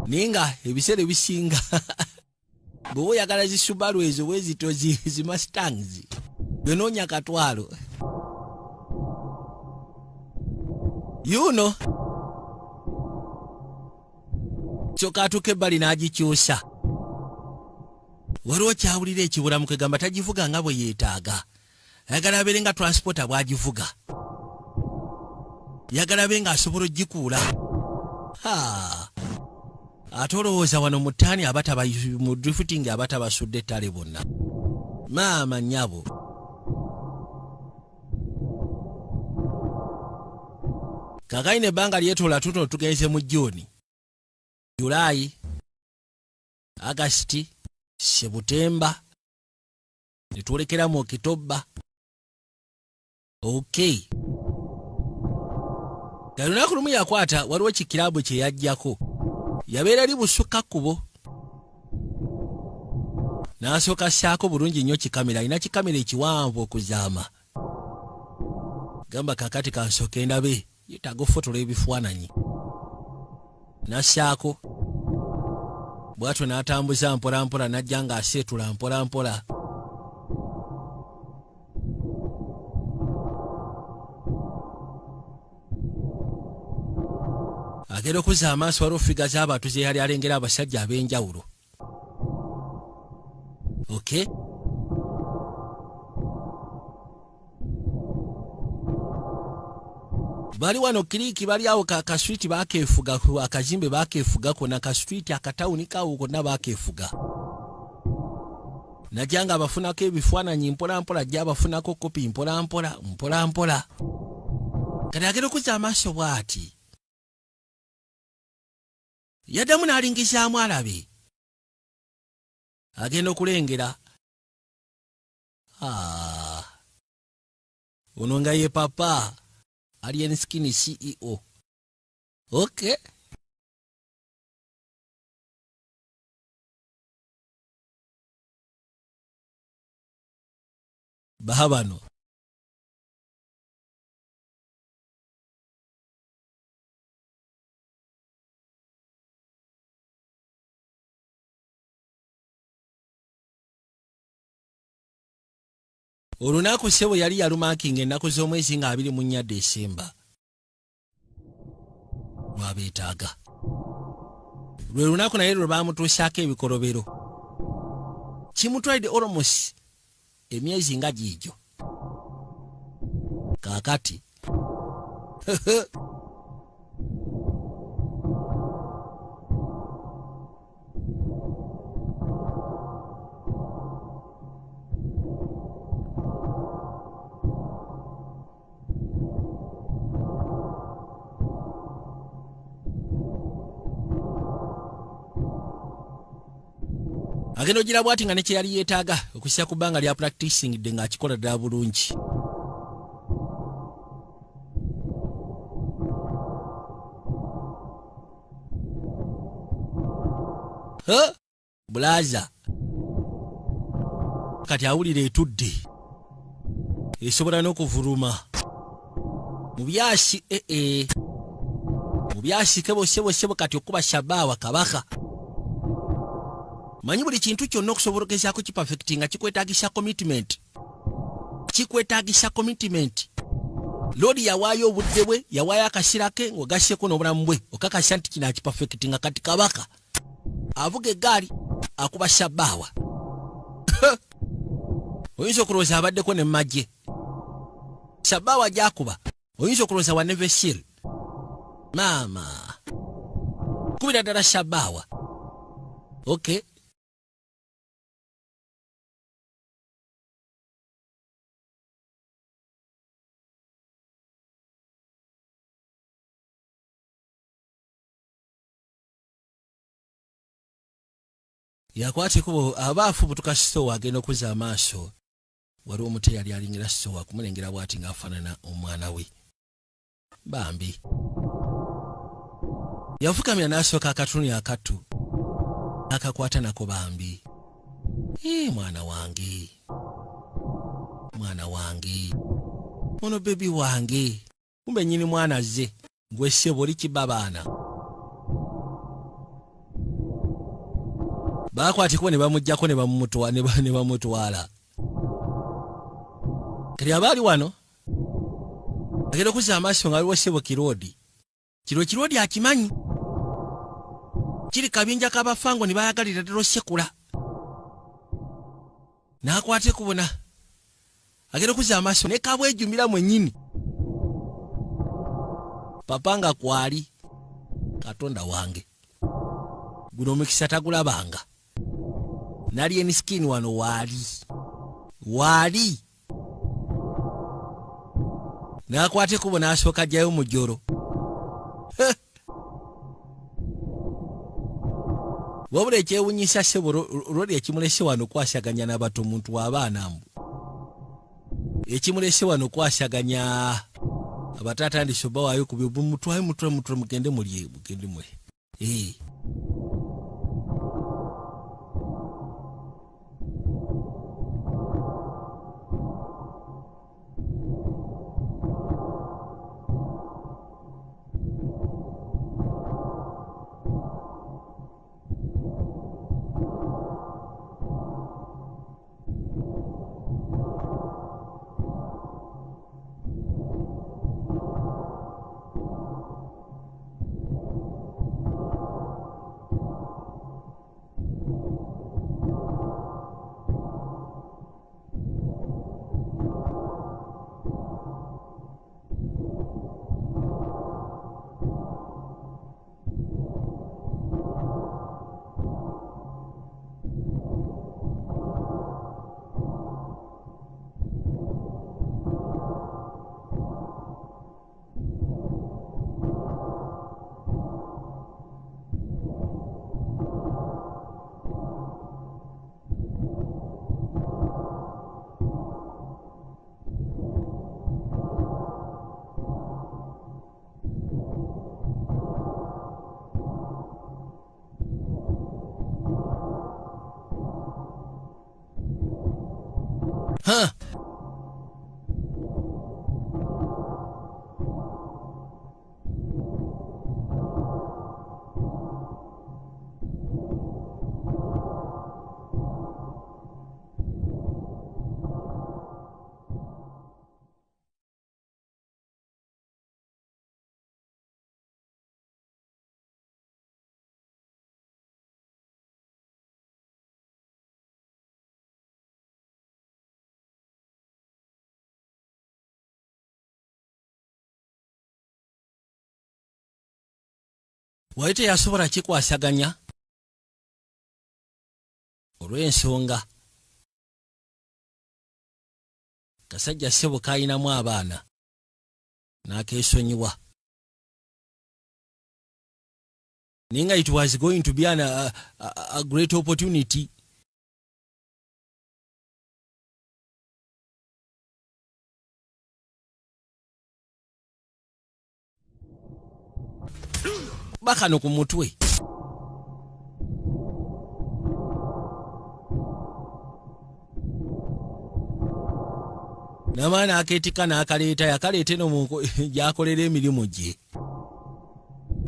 naye nga ebiseera ebisinga bw'oba oyagala zi Subaru ezo bwe zityo zi Mustangs, bw'onoonya katwalo. Yuno kyokka atuuka ebbali n'agikyusa. Waliwo ky'awulira ekibulamu kwegamba tagivuga nga bwe yeetaaga. Ayagala abeere nga transporter bw'agivuga. Yagala abe ng'asobola ogikuula. Ha! Ate olowooza wano mu ttaani abataba mu drifting abatabasudde ettale bonna. Maama nnyabo. Kaakati n'ebbanga lyetoola tutono tugenze mu June. July. August, September, ne twolekera mu October. Okay, lunaku lumu yakwata, waliwo kikirabu kye yajjako, yabeera eri busukka kkubo, n'asooka ssaako bulungi nnyo kikamera. Alina kikamera ekiwanvu okuzaama. Gamba, kakati kansooke ndabe, yeetaaga ofotola ebifaananyi. N'assaako bw'atyo, n'atambuza mpola mpola, n'ajja ng'aseetula mpola mpola. Agenda okuzza amaaso, waliwo figure z'abantu ze yali alengera, abasajja ab'enjawulo. Okay, bali wano kiriki, bali awo ka street bakeefuga, akazimbe bakeefuga konna, ka street akatawuni kawo konna bakeefuga. Najja nga abafunako ebifaananyi mpola mpola, ajja abafunako kopi mpola mpola mpola mpola. Kati agenda okuzza amaaso bw'ati, yaddamu n'alingizaamu alabe, agenda okulengera, Ah, ono nga ye papa Alien Skin CEO. Okay, baha bano. Olunaku ssebo yali yalumakinga ennaku z'omwezi nga 24 Desemba lwabeetaaga, lwe lunaku naye lwe bamutuusaako ebikolobero. Kimutwalidde almost emyezi nga giigyo. Kaakati agenda ogira bwati nga nekyeyali yeetaaga okussa ku bbanga lya practicing dde ng'akikola ddala bulungi. Huh? Bulaza kati awulira etudde, esobola n'okuvuluma mu byasi, ee mu byasi kebo sebo sebo. Kati okuba shabaawa kabaka manyi buli kintu kyonna okusobola ogezaako kiperfect nga kikwetagisa commitment, kikwetagisa commitment. Lodi yawaayo obudde bwe, yawaayo akasira ke ng'ogasseko n'obulamu bwe, okakasa nti kino akiperfect. Nga kati kabaka avuga eggaali, akuba shabaawa, oyinza okulowooza abaddeko ne magye. Shabaawa gyakuba oyinza okulowooza wa Navy SEAL. Maama kubira ddala shabaawa. Okay, yakwata ekubo aba afubutuka sitowa. Agenda okuzza amaaso, waliwo omuto eyali alingira sitowa, kumulengera bw'ati ng'afaanana omwana we bambi. Yafukamira n'asooka akatuni akattu akakwata nako bambi. Ee, mwana wange, mwana wange ono, baby wange. Kumbe nnyini mwana azze. Gwe ssebo oli kibba baana. Bakwatikubo ne bamugjako ne bamutwala. Kati aba ali wano, agenda okuzza amaaso nga waliwo ssebo kiroodi. Kiro kiroodi akimanyi kiri kabinja k'abafango ne bayagalira ddala osekula n'akwata ekubona. Agenda okuzza amaaso ne kabwejumira mwennyini papa nga kwali. Katonda wange, guno omukisa tagulabanga. Nalien Skin wano waali waali, n'akwata ekkubo n'asooka ajjayo mujjolo. Wabula ekyewunyisa, ssebo, lwoli ekimulese wano kwasaganya n'abato, omuntu w'abaana mbu ekimulese wano kwasaganya abato, atandise obawaayo ku mutwaye, mutwe mutwe, mugende mulye, mugende mulye. Eh. Huh. Wali teyasobola kikwasaganya olw'ensonga kasajja ssebo kayinamu abaana n'akeesonyiwa, naye nga it was going to be a great opportunity. Bakano ku mutwe namala n'akeetika n'akaleeta, yakaleeta eno gy'akolera emirimu gye,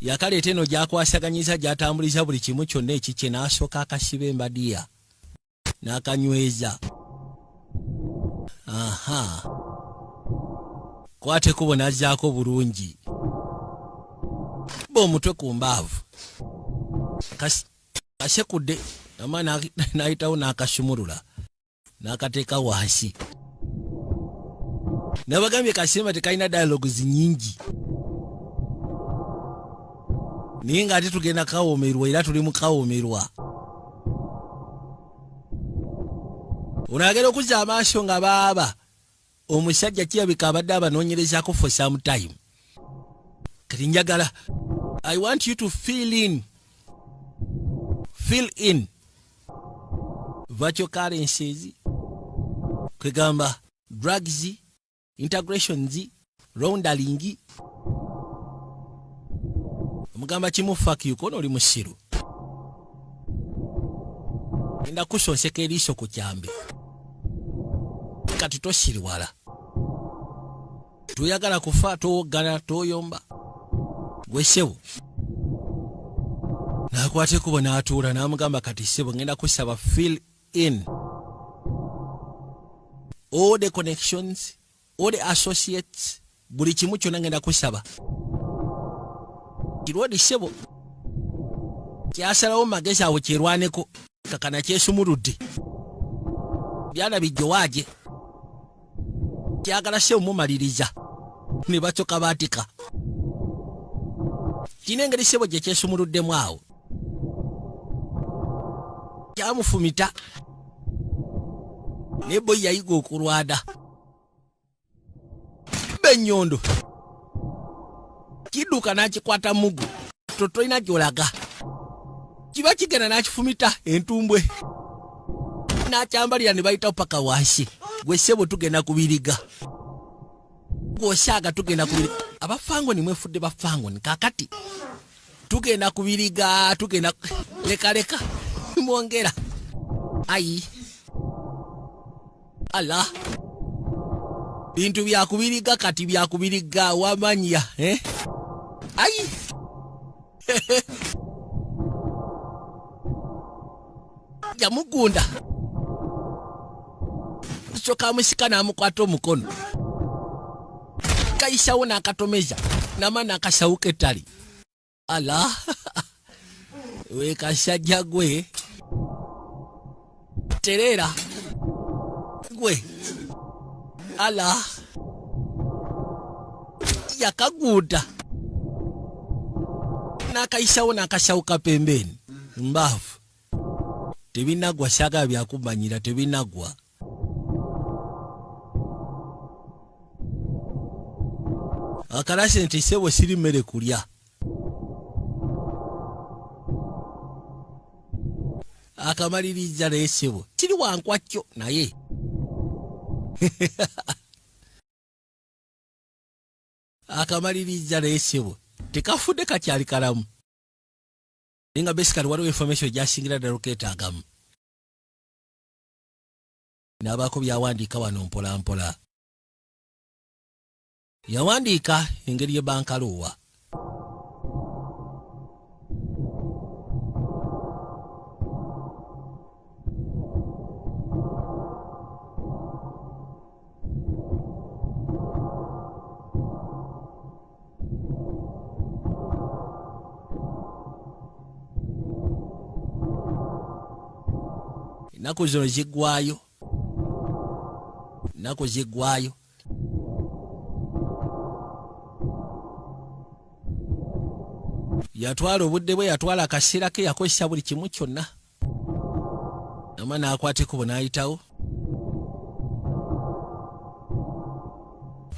yakaleeta eno gy'akwasaganyiza, gy'atambuliza buli kimu kyonna ekikye. N'asooka akasiba embadiya n'akanyweza. Aha, kwata ekkubo n'azzaako bulungi ba omutwe ku mbaavu. Kasekudde nama n'ayitawo n'akasumulula n'akateeka wansi. Nabagambye kasimba tekalina dialogues nyingi, naye ng'ate tugenda kawomerwa, era tuli mu kawomerwa. Ono agenda okuzza amaaso nga baaba omusajja kirabika abadde abanoonyerezaako for some time. Kati njagala, I want you to fill in virtual currencies, kwegamba drugs, integrations, laundering. Omugamba kimu, fuck you, kono oli musiru, genda kusonseka eriiso ku kyambe. Kati tosiriwala, toyagala kufa, towoggana, toyomba gwe ssebo. N'akwata ekkubo n'atuula n'amugamba, kati ssebo, ngenda kusaba fill in all the connections, all the associates, buli kimu kyonna ngenda kusaba kirwodi. Ssebo kyasalawo magezi awo kyerwaneko, kakana kyesumuludde byana bijjo waaje kyagala ssebo mumaliriza ne bacoka baatika. Kina engeri ssebo gye kyesumuluddemu awo kyamufumita, naye boyi yayiga okulwana benyondo kidduka n'akikwata mugu totolina gy'olaga. Kiba kigenda n'akifumita entumbwe n'akyambalira ne bayitawo paka wansi. Gwe ssebo tugenda kubiriga, gw'osaaga tugenda kubiriga. Abafangoni mwefudde bafangoni, kakati tugenda kubiriga, tugenda leka leka mwongera ayi ala bintu byakubiriga kati byakubiriga wamanya ayi yamugunda soka amusika n'amukwata omukono kayisawo n'akatomeza nama n'akasawo k'ettale ala we kasajja gwe tereera gwe ala yakaguuda n'akayisawo n'akasawo kapembeeni mbaavu tebinagwa saagala byakumanyira tebinagwa. Akalase nti ssebo siri mmere kulya. Akamaliriza naye ssebo kiri wankwakyo naye akamaliriza naye ssebo tekafudde kakyali kalamu. Ninga basically waliwo information gyasingira ddala okeetaagamu. N'abaako by'awandiika wano mpola mpola. Yawandiika engeri y'ebbankaluwa. Ennaku zino ziggwayo, ennaku ziggwayo. Yatwala obudde bwe, yatwala akaseera ke, yakozesa buli kimu kyonna. Nama n'akwata ekkubo n'ayitawo.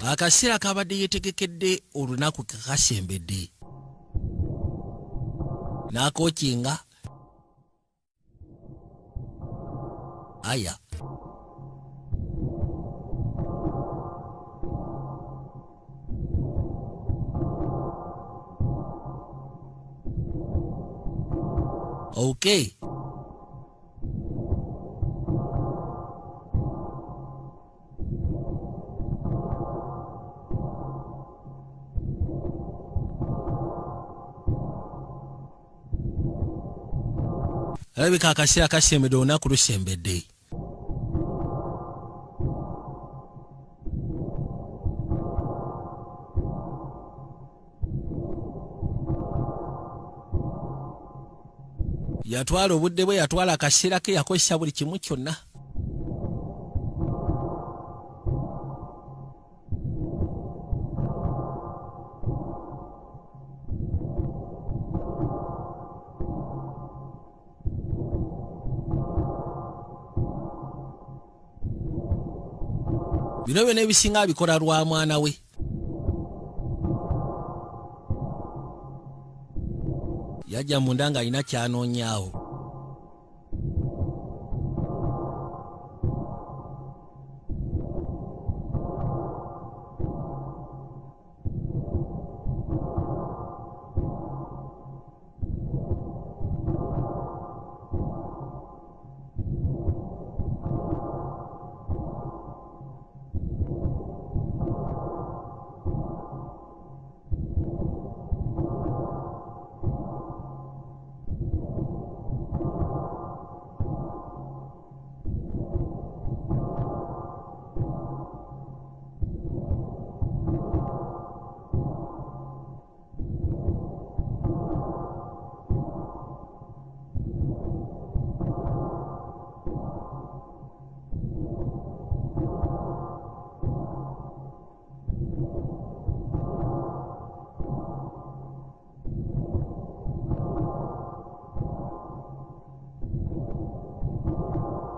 Akaseera kabadde yeetegekedde olunaku kakasembedde. N'akookinga. Aya. Okay. Alabika akaseera kasembedde, olunaku lusembedde. Yatwala obudde bwe, yatwala akaseera ke, yakozesa buli kimu kyonna. Bino byonna ebisinga abikola lwa mwana we. Yajja munda ng'alina ky'anoonyaawo.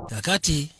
Kakati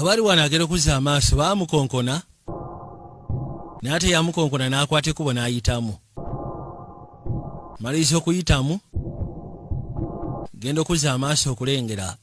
Abali wano agera okuzza amaaso, baamukonkona, naye ate yamukonkona n'akwata ekkubo n'ayitamu. Maliriza okuyitamu, genda okuzza amaaso okulengera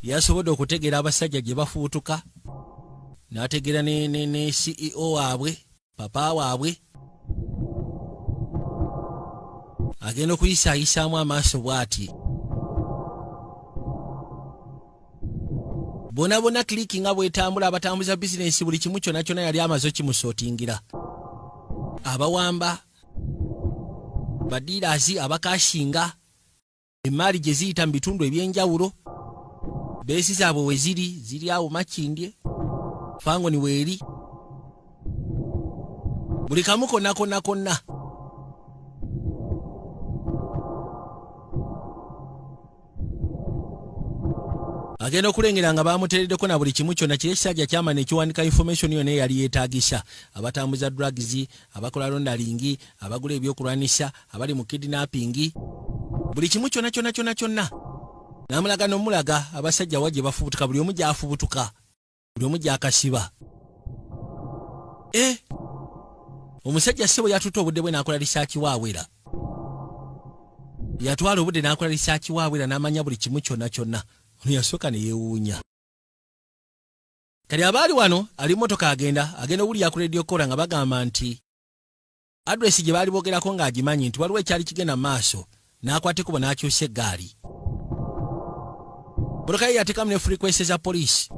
yasobodde okutegeera abasajja gye bafuutuka, n'ategeera ne CEO waabwe, papa waabwe. Agenda okuyisaayisaamu amaaso bw'ati bonna bonna clique nga bwetambula, abatambuza bizinensi, buli kimu kyonna kyonna yali amaze okimusootingira, abawamba ba dealers, abakashinga emaali gye ziyita mu bitundu ebyenjawulo, base zaabwe we ziri, ziri awo Makindye, Fangoni weeri, buli kamu konna konna konna. Agenda okulengera nga bamuteereddeko na buli kimu kyonna. Kiri ekisajja kyama nekiwandika information yonna eyali yeetagisa: abatambuza drugs, abakola laundering, abagula ebyokulwanisa, abali mu kidnapping, buli kimu kyonna kyonna kyonna kyonna. Namulaga nomulaga abasajja wa gye bafubutuka, buli omu gyafubutuka, buli omu gyakasiba. E omusajja ssebo yatutte obudde bwe n'akola research waawera, yatwala obudde n'akola research waawera, n'amanya buli kimu kyonna kyonna. Ono yasooka ne yeewuunya. Kati abaali wano ali motoka agenda, agenda owulira ku radio kola nga bagamba nti address gye baali boogerako ng'agimanyi, nti waliwo ekyali kigenda mu maaso. N'akwata ekkubo n'akyusa eggaali. Motoka ye yateekamu ne frequency za poliisi.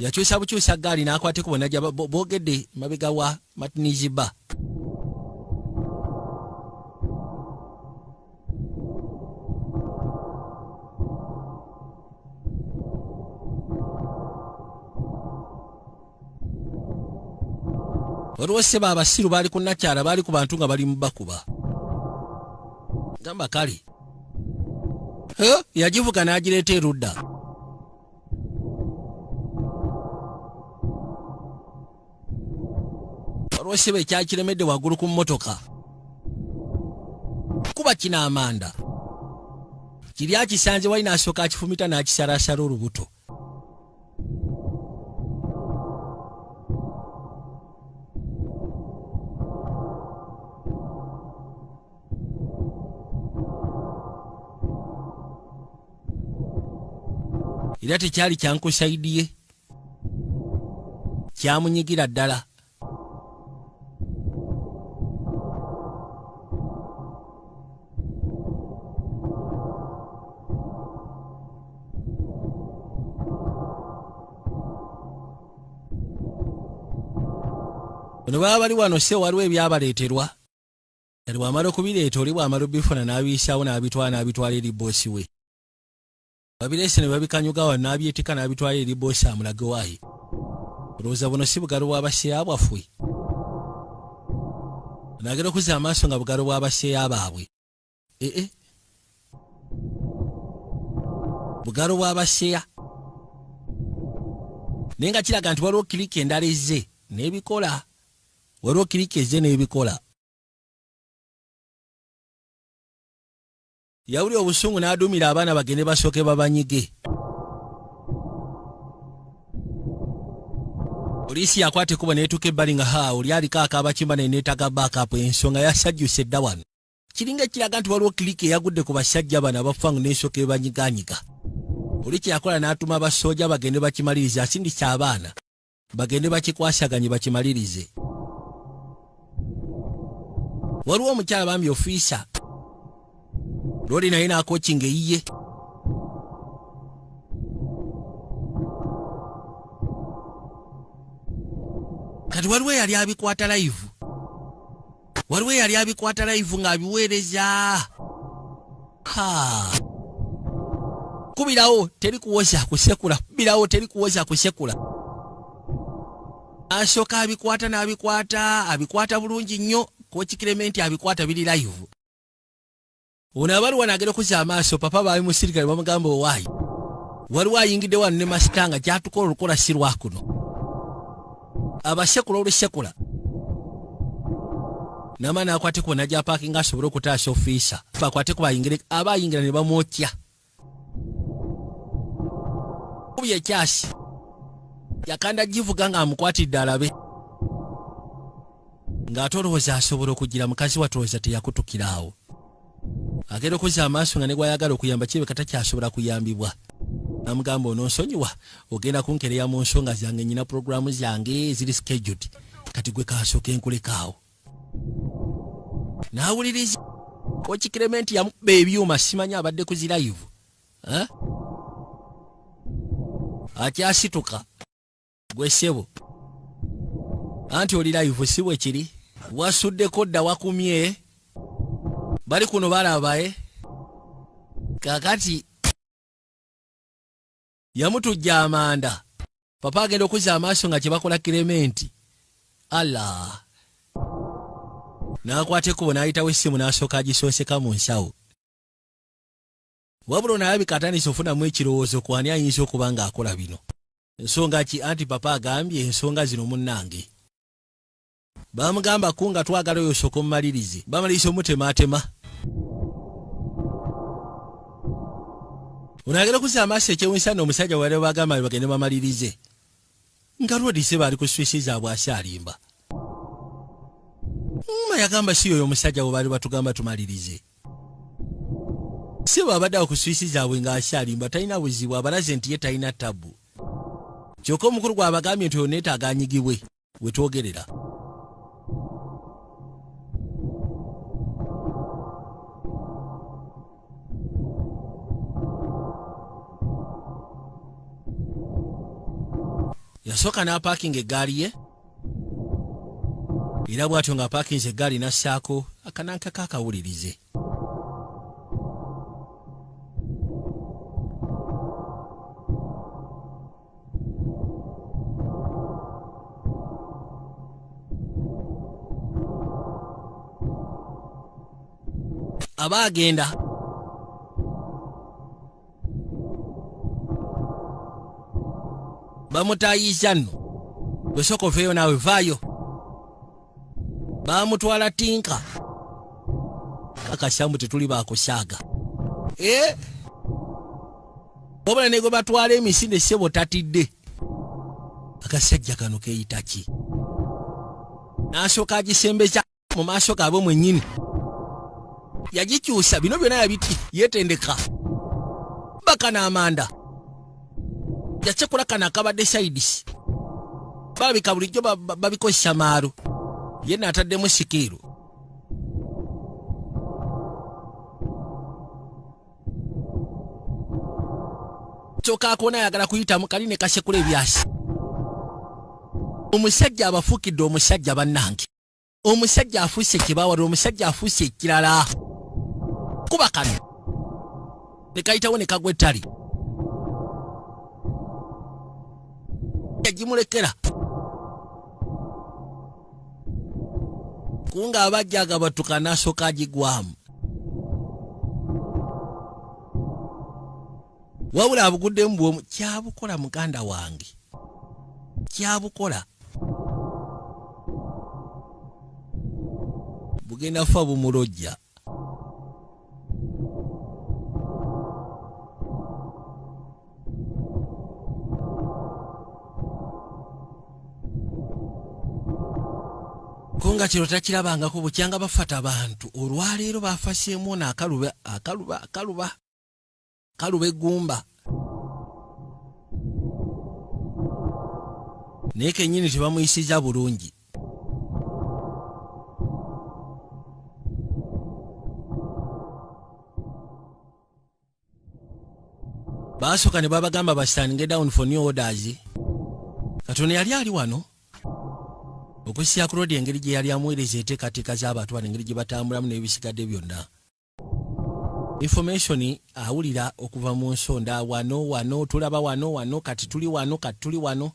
Yakyusa bukyusa ggaali n'akwata ekkubo najja boogedde mabega wa Martinizi bar. Waliwo sseba abasiru baali ku nakyala, baali ku bantu nga bali mu bakuba. Gamba kale yagivuga n'agireeta erudda. Waliwo sseba ekyakiremedde waggulu ku mmotoka, kuba kino amanda kiri akisanze wali, n'asooka akifumita n'akisalasala olubuto. Era tekyali kyankusaidi ye, kyamunyigira ddala. Bano baba bali wano se waliwo ebyabaleeterwa. Kati bw'amala okubireeta, oli bw'amala obifuna n'abiyisaawo, n'abitwala, n'abitwala eri boss we. Babireese ne babikanyuga wano, n'abyetika n'abitwala eri boss amulage. Waayi, olowooza buno si bugalo bw'abaseya bwaffe? Nagera okuzza amaaso nga bugalo bw'abaseya baabwe. Ee, bugalo bw'abaseya, naye nga kiraga nti waliwo clique endala ezze n'ebikola, waliwo clique ezze n'ebikola. Yawulira obusungu n'adumira abaana bagende basooke babanyige. Poliisi yakwata ekkubo n'etuuka ebbali nga ha oli aliko akaabakimba naye neetaga backup. Ensonga yasajjuse dda. Wano kiringa ekiraga nti waliwo clique eyagudde ku basajja bano abafangu n'ensooka ebanyiganyiga. Oli kyeyakola n'atuma abasooja bagende bakimalirize, asindisa abaana bagende bakikwasaganye bakimalirize. Waliwo omukyala bambi ofiisa lwoli naye n'akokinga eyiye. Kati waliwo eyali abikwata live. Waliwo eyali abikwata live ng'abiweereza. Ha, kubirawo teri kuwoza kusekula, kubirawo teri kuwoza kusekula. Asooka abikwata n'abikwata, abikwata bulungi nnyo. Coach Clement abikwata biri live. Ono abali wano agenda okuzza amaaso, papa baali musirikale, bamugamba, "Owaayi, waliwo ayingidde wano ne master nga gyatukola olukola si lwakuno, abasekula olusekula." Nama nakwate kuba najja parkinga asobole okutaasa ofiisa, bakwate kuba ayingire, aba ayingira ne bamwokya. Kubye ekyasi yakanda givuga ng'amukwatidde alabe ng'ate olowooza asobola okugira mukazi watulowooza teyakutukira awo. Agenda okuzza amaaso nga ne gwayagala okuyamba kirabika takyasobola kuyambibwa. Namugamba, "Ononsonyiwa, ogenda kunkereya mu nsonga zange, nyina puroguramu zange ziri scheduled, kati gwe kansooke nkulekaawo." N'awuliriza Coach Clement yamukuba ebyuma, simanyi abadde ku zi live. Eh? Akyasituka gwe ssebo, anti oli live, si bwe kiri? Wasuddeko dda, wakumye, bali kuno balaba. E kakati yamutujja amanda. Papa agenda okuzza amaaso nga kyebakola Clement alla, n'akwata ekkubo n'ayitawo essimu n'asooka agisooseka mu nsawo. Wabula ono alabika atandise ofunamu ekirowoozo ku ani ayinza okuba ng'akola bino. Ensonga ki? Anti papa agambye ensonga zino munnange bamugamba ku nga twagala oyo osooka omumalirize, bamaliriza omutemaatema. Ono agenda okuzza amaaso, ekyewunyisa omusajja wali bagamba bagende bamalirize nga lwodise baali ku swisi zaabwe asyalimba ma yagamba si yoyo omusajja bwe baali batugamba tumalirize, si bwabadde awo ku swisi zaabwe ng'akyalimba, talina buzibu, abalaze nti ye talina tabu. Kyokka omukulu gw'abagambye nti oyo neetaaga anyigibwe wetwogerera. Yasooka n'apaakinga eggaali ye, era bw'atyo ng'apaakinze eggaali n'assaako akananka kakawulirize. Aba agenda bamutayiza nno, "Gwe sooka oveeyo naawe, vaayo." Bamutwala tinka kakasambu, tetuli bakusaaga. Eh? Wabula ne gwe batwala emisinde ssebo tatidde. Akasajja kano keeyita ki? N'asooka agisembeza mu maaso gaabwe mwennyini, yagikyusa. Bino byonna yabiti yeetendeka bakana amanda yasekula kano akabadde sides, balabika bulijjo babikozesa maalo, ye naataddemu sikiiru. Kyokka akoona ayagala kuyitamu kali ne kasekula ebyasi. Omusajja abafuukidde omusajja, bannange, omusajja afuuse kibawalira, omusajja afuuse ekirala. Kuba kano ne kayitawo ne kagwa ettali, yagimulekera kunga abajja agabatuka n'asooka agigwamu. Wabula abuguddemu bwomu, kyabukola muganda wange, kyabukola bugenda fa bumulojja. Ko nga kino takirabangako bukyanga bafata bantu. Olwaleero bafaseemu ono akaluba, akaluba, akaluba, kaluba eggumba, naye kennyini tebamuyisiza bulungi. Baasooka ne babagamba ba standing down for new orders. Katono yali ali wano. Okusya ku road engeri gye yali amuweereza enteekateeka z'abantu bano, engeri gye batambulamu n'ebisigadde byonna. Information awulira okuva mu nsonda wano wano, tulaba wano wano, kati tuli wano, kati tuli wano.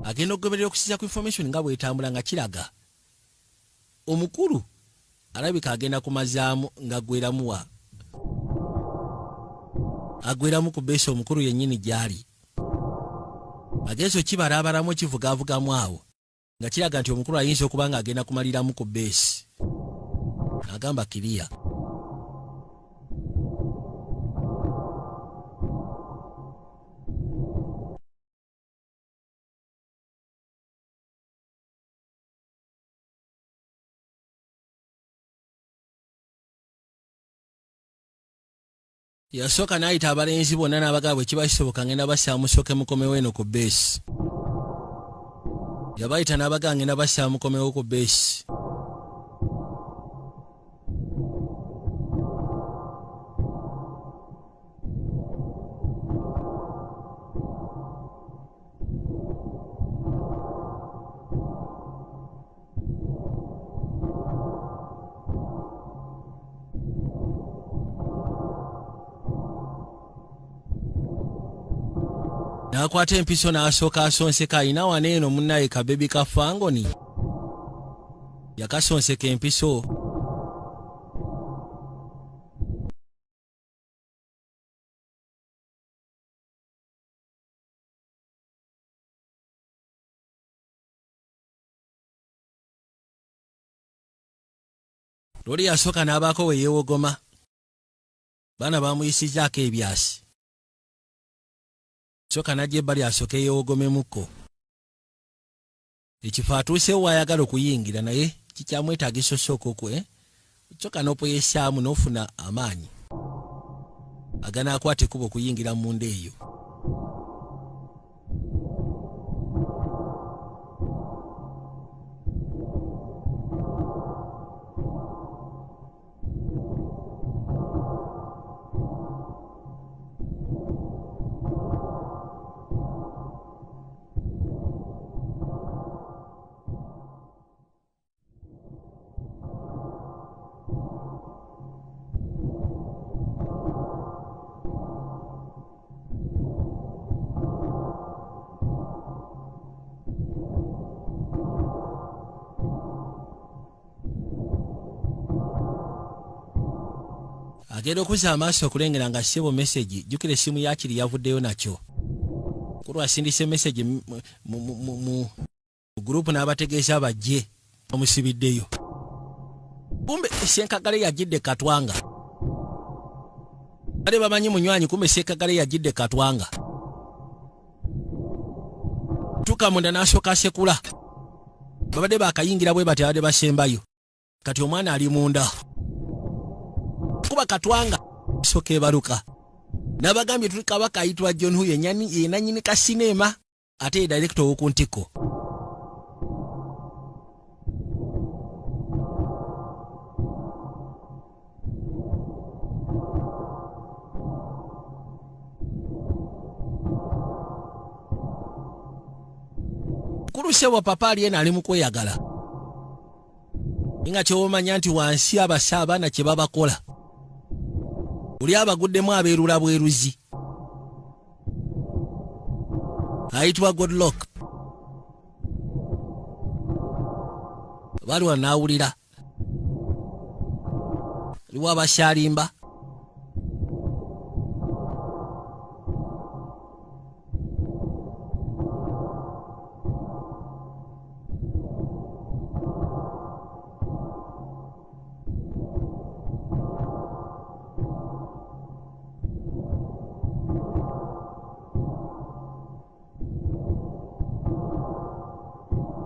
Agenda okugoberera okusinziira ku information nga bwetambula, nga kiraga omukulu alabika agenda kumazaamu ng'aggweramu wa aggweramu ku base omukulu yennyini gy'ali. Agenza okibalaabalamu kivugaavugamu awo nga kiraga nti omukulu ayinza okuba ng'agenda kumaliramu ku base. Agamba kiriya. Yasooka n'ayita abalenzi bonna n'abagaba, bwe kiba kisoboka ngenda basaba musooke mukomewo eno ku base. Yabayita n'abagaba, ngenda basaba mukomewo ku base. N'akwata empiso n'asooka asonseka. Ayina wano eno munnaye kabebi ka fangoni, yakasonseka empiso. Loli yasooka n'abaako we yeewogoma, baana bamuyisizaako ebyasi. Sooka n'ajja ebbali asooke yeewogomemukko. Ekifo atuusewo waayagala okuyingira, naye kikyamwetaagisa osooka okwe soka n'opoyesaamu n'ofuna amaanyi aganaakwata ekkubo okuyingira munda eyo. Agenda okuzza amaaso okulengera nga ssebo message. Jjukira essimu yakiri yavuddeyo nakyo kulwa asindise message mu group n'abategeeza bajje bamusibiddeyo. Kumbe Senkagale yagidde Katwanga, bale bamanyi munywanyi. Kumbe Senkagale yagidde Katwanga, tuka munda n'asooka asekula. Babadde bakayingira bwe bati, abadde basembayo. Kati omwana ali munda kuba Katwanga soka ebaluka. Nabagambye tuli kabaka ayitibwa John Hu, yenanyini ka sinema ate ye director ow'oku ntikko. Kulusebwa papa ali eno ali mu kweyagala, nga kyewomanya nti wansi abasa abaana kye babakola, oli abaguddemu abeerula bweruzi ayitibwa Godlock. Baliwa n'awulira aliwo abasyalimba.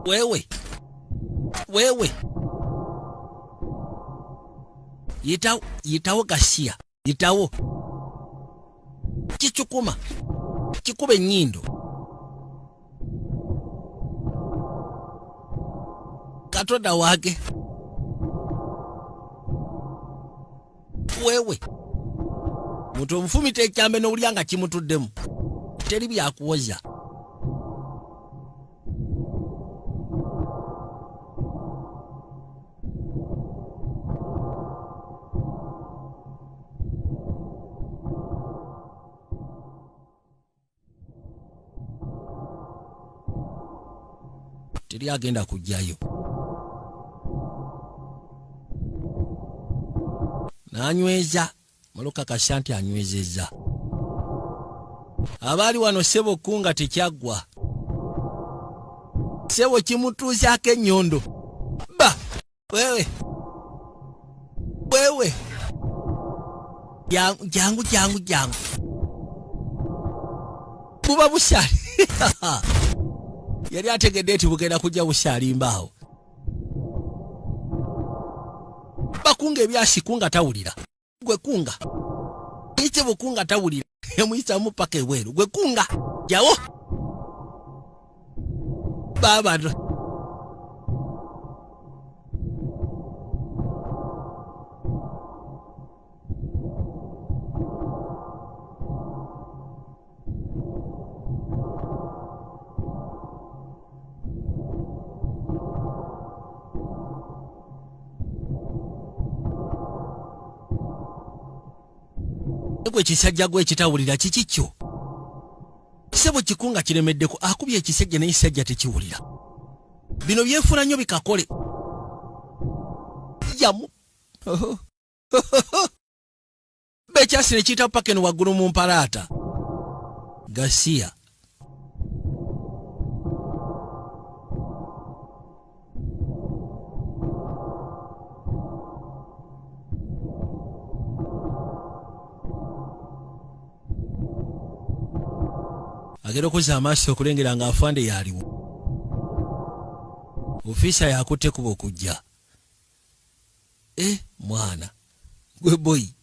Wewe wewe, yitawo, yitawo, gasiya, yitawo, kicukuma kikuba ennyindo. Katonda wange, wewe muntu omufumita ekyambe n'owulya nga kimutuddemu, teri byakuwoza. Teri agenda kujjayo. N'anyweza maloka kasha nti anywezezza. Abaali wano ssebo kunga tekyaggwa. Ssebo kimutuusaako ennyondo. Ba wewe wewe jangu jangu jangu jangu buba busyali. Yali ategedde nti bugenda kujja busyalimba awo. Bakunga ebyasi kunga tawulira. Gwe kunga ite bukunga tawulira. Yamuyitamu paka ebweru. Gwe kunga jawo baba gwe kisajja gwe kitawulira kiki kyo? Ssebo kikunga kiremeddeko akubye ekisajja naye kisajja tekiwulira. Bino byefuna nnyo bikakole. Yamu. Bekyasi ne kiyita paka eno waggulu mu mpalaata. Gasiya. Agenda okuzza amaaso okulengera nga afande yaliwo. Ofiisa yakutte kuba okujja. Mwana gwe boyi.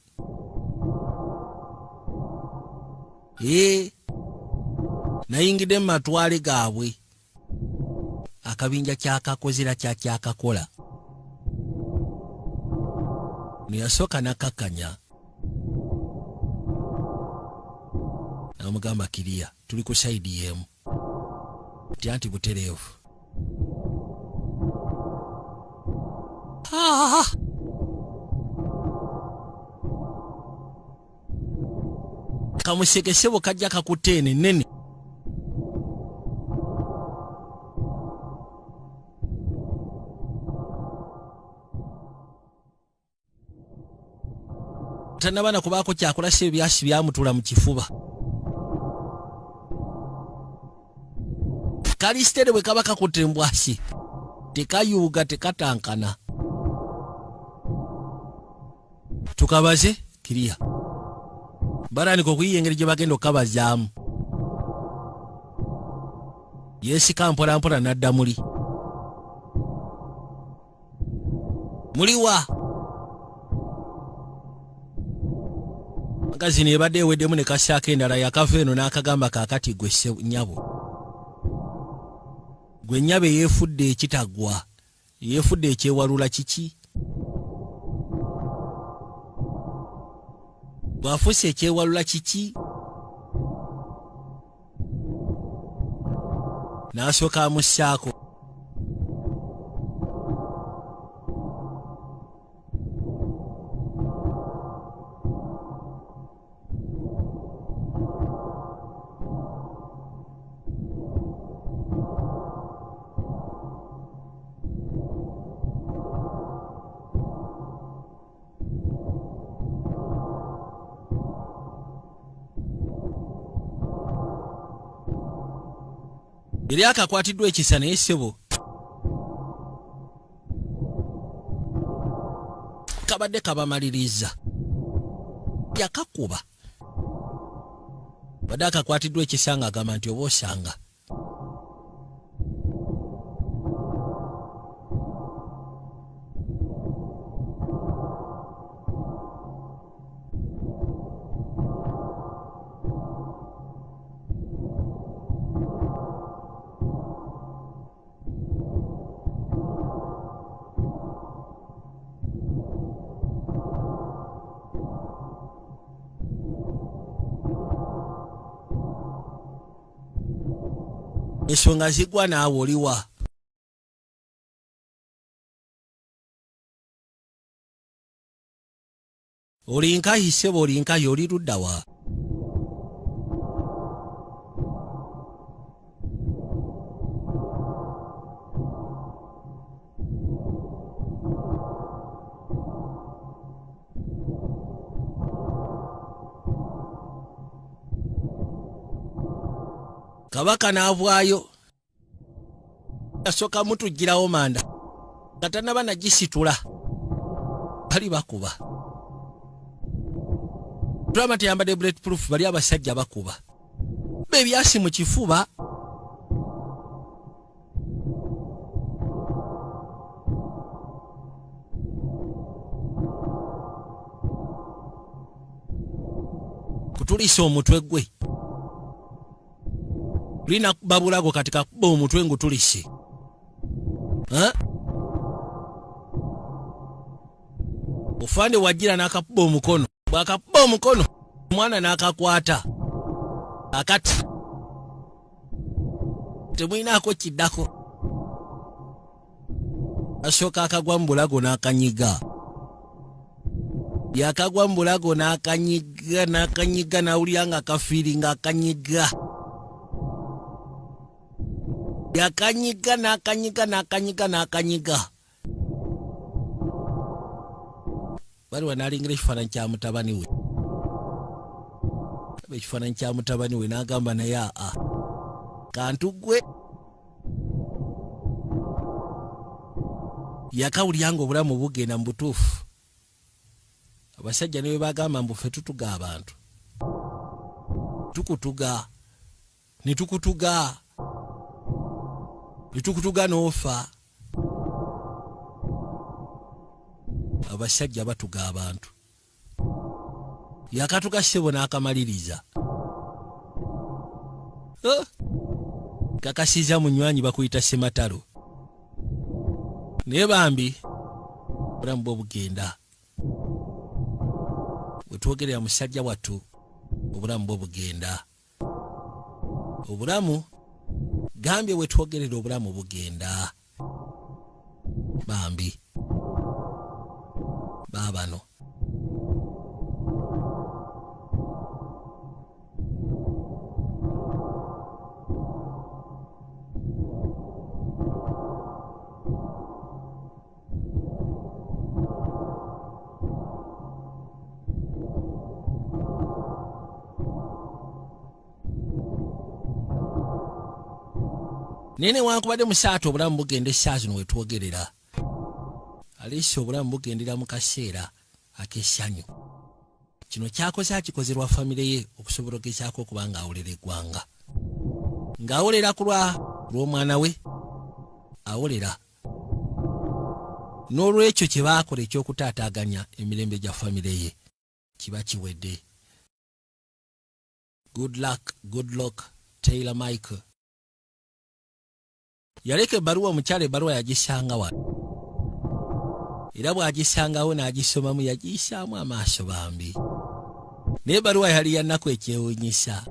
Nayingidde mu matwale gaabwe. Akabinja kyakakozera kyakyakakola. Neyasooka n'akkakkanya. N'amugamba kiriya tuli ku sayidi y'emu. Nti anti butereevu. Kamusekesebo kajja kakutte eno ennene. Tannaba na kubaako kyakola si ebyasi byamutula mu kifuba. Kalisiteri bwe kaba kakutte embwasi tekayuuga tekatankana. Tukabaze kiriya. Batandika okuyiiya engeri gye bagenda okukabazaamu. Yeesika mpola mpola n'adda muli. Muliwa. Magazini ebadde eweddemu ne kassaako endala yakava eno n'akagamba kaakati gwe nnyabo. Gwe nnyabo eyeefudde ekitaggwa, yeefudde ekyewalula kiki? Bw'afuuse ekyewalula kiki? N'asooka amussaako. Yali akakwatiddwa ekisa naye ssebo kabadde kabamaliriza. Yakakuba. Badde akakwatiddwa ekisa ng'agamba nti oba osanga. Ensonga zigwa naawe oliwa. Oli nkahi ssebo, oli nkahi, oli ludda wa? Kabaka n'avaayo asooka mutugirawo manda nga tannaba nagisitula bali bakuba. Tulaba teyambadde bullet proof, bali abasajja bakuba bebyasi mu kifuba. Kutulisa omutwe gwe lina babulago kati kakuba omutwe ngutulise. Ofande wajira n'akakuba omukono, bw'akakuba omukono omwana n'akakwata akati temulinaako kiddako. Asooka akagwa mu bulago n'akanyiga, yakagwa mu bulago n'akanyiga n'akanyiga, n'awulira nga akafiiri nga akanyiga, yakanyiga n'akanyiga n'akanyiga n'akanyiga. Baliwa n'alingira ekifaananyi kya mutabani we, ekifaananyi kya mutabani we n'agamba naye aa kantu gwe. Yakawulira nga obulamu bugenda mu butuufu. Abasajja ne bwe bagamba mbu ffe tutuga abantu, tukutuga ne tukutuga ne tukutuga n'ofa. Abasajja batuga abantu. Yakatuga ssebo n'akamaliriza. Kakasiza munywanyi bakuyita Ssematalo. Naye bambi obulamu bwe bugenda. Bwe twogerera musajja wattu obulamu bwe bugenda. Obulamu gambye bwe twogerera obulamu bugenda. Bambi baabano. Naye newankubadde musaata obulamu bugenda essaawa zino wetwogerera, aliisi obulamu bugendera mu kaseera ak'essanyu. Kino kyakoze akikoze lwa famire ye okusobola ogezaako okuba ng'awolera eggwanga, ng'awolera ku lw'omwana we, awolera n'olwekyo kye baakola eky'okutaataaganya emirembe gya famire ye kiba kiwedde. Good luck, good luck, Taylor Michael. Yaleka ebbaluwa omukyala, ebbaluwa yagisanga wano era bw'agisangawo n'agisomamu yagiyisaamu amaaso bambi. Naye ebbaluwa yali ya nnaku ekyewuunyisa,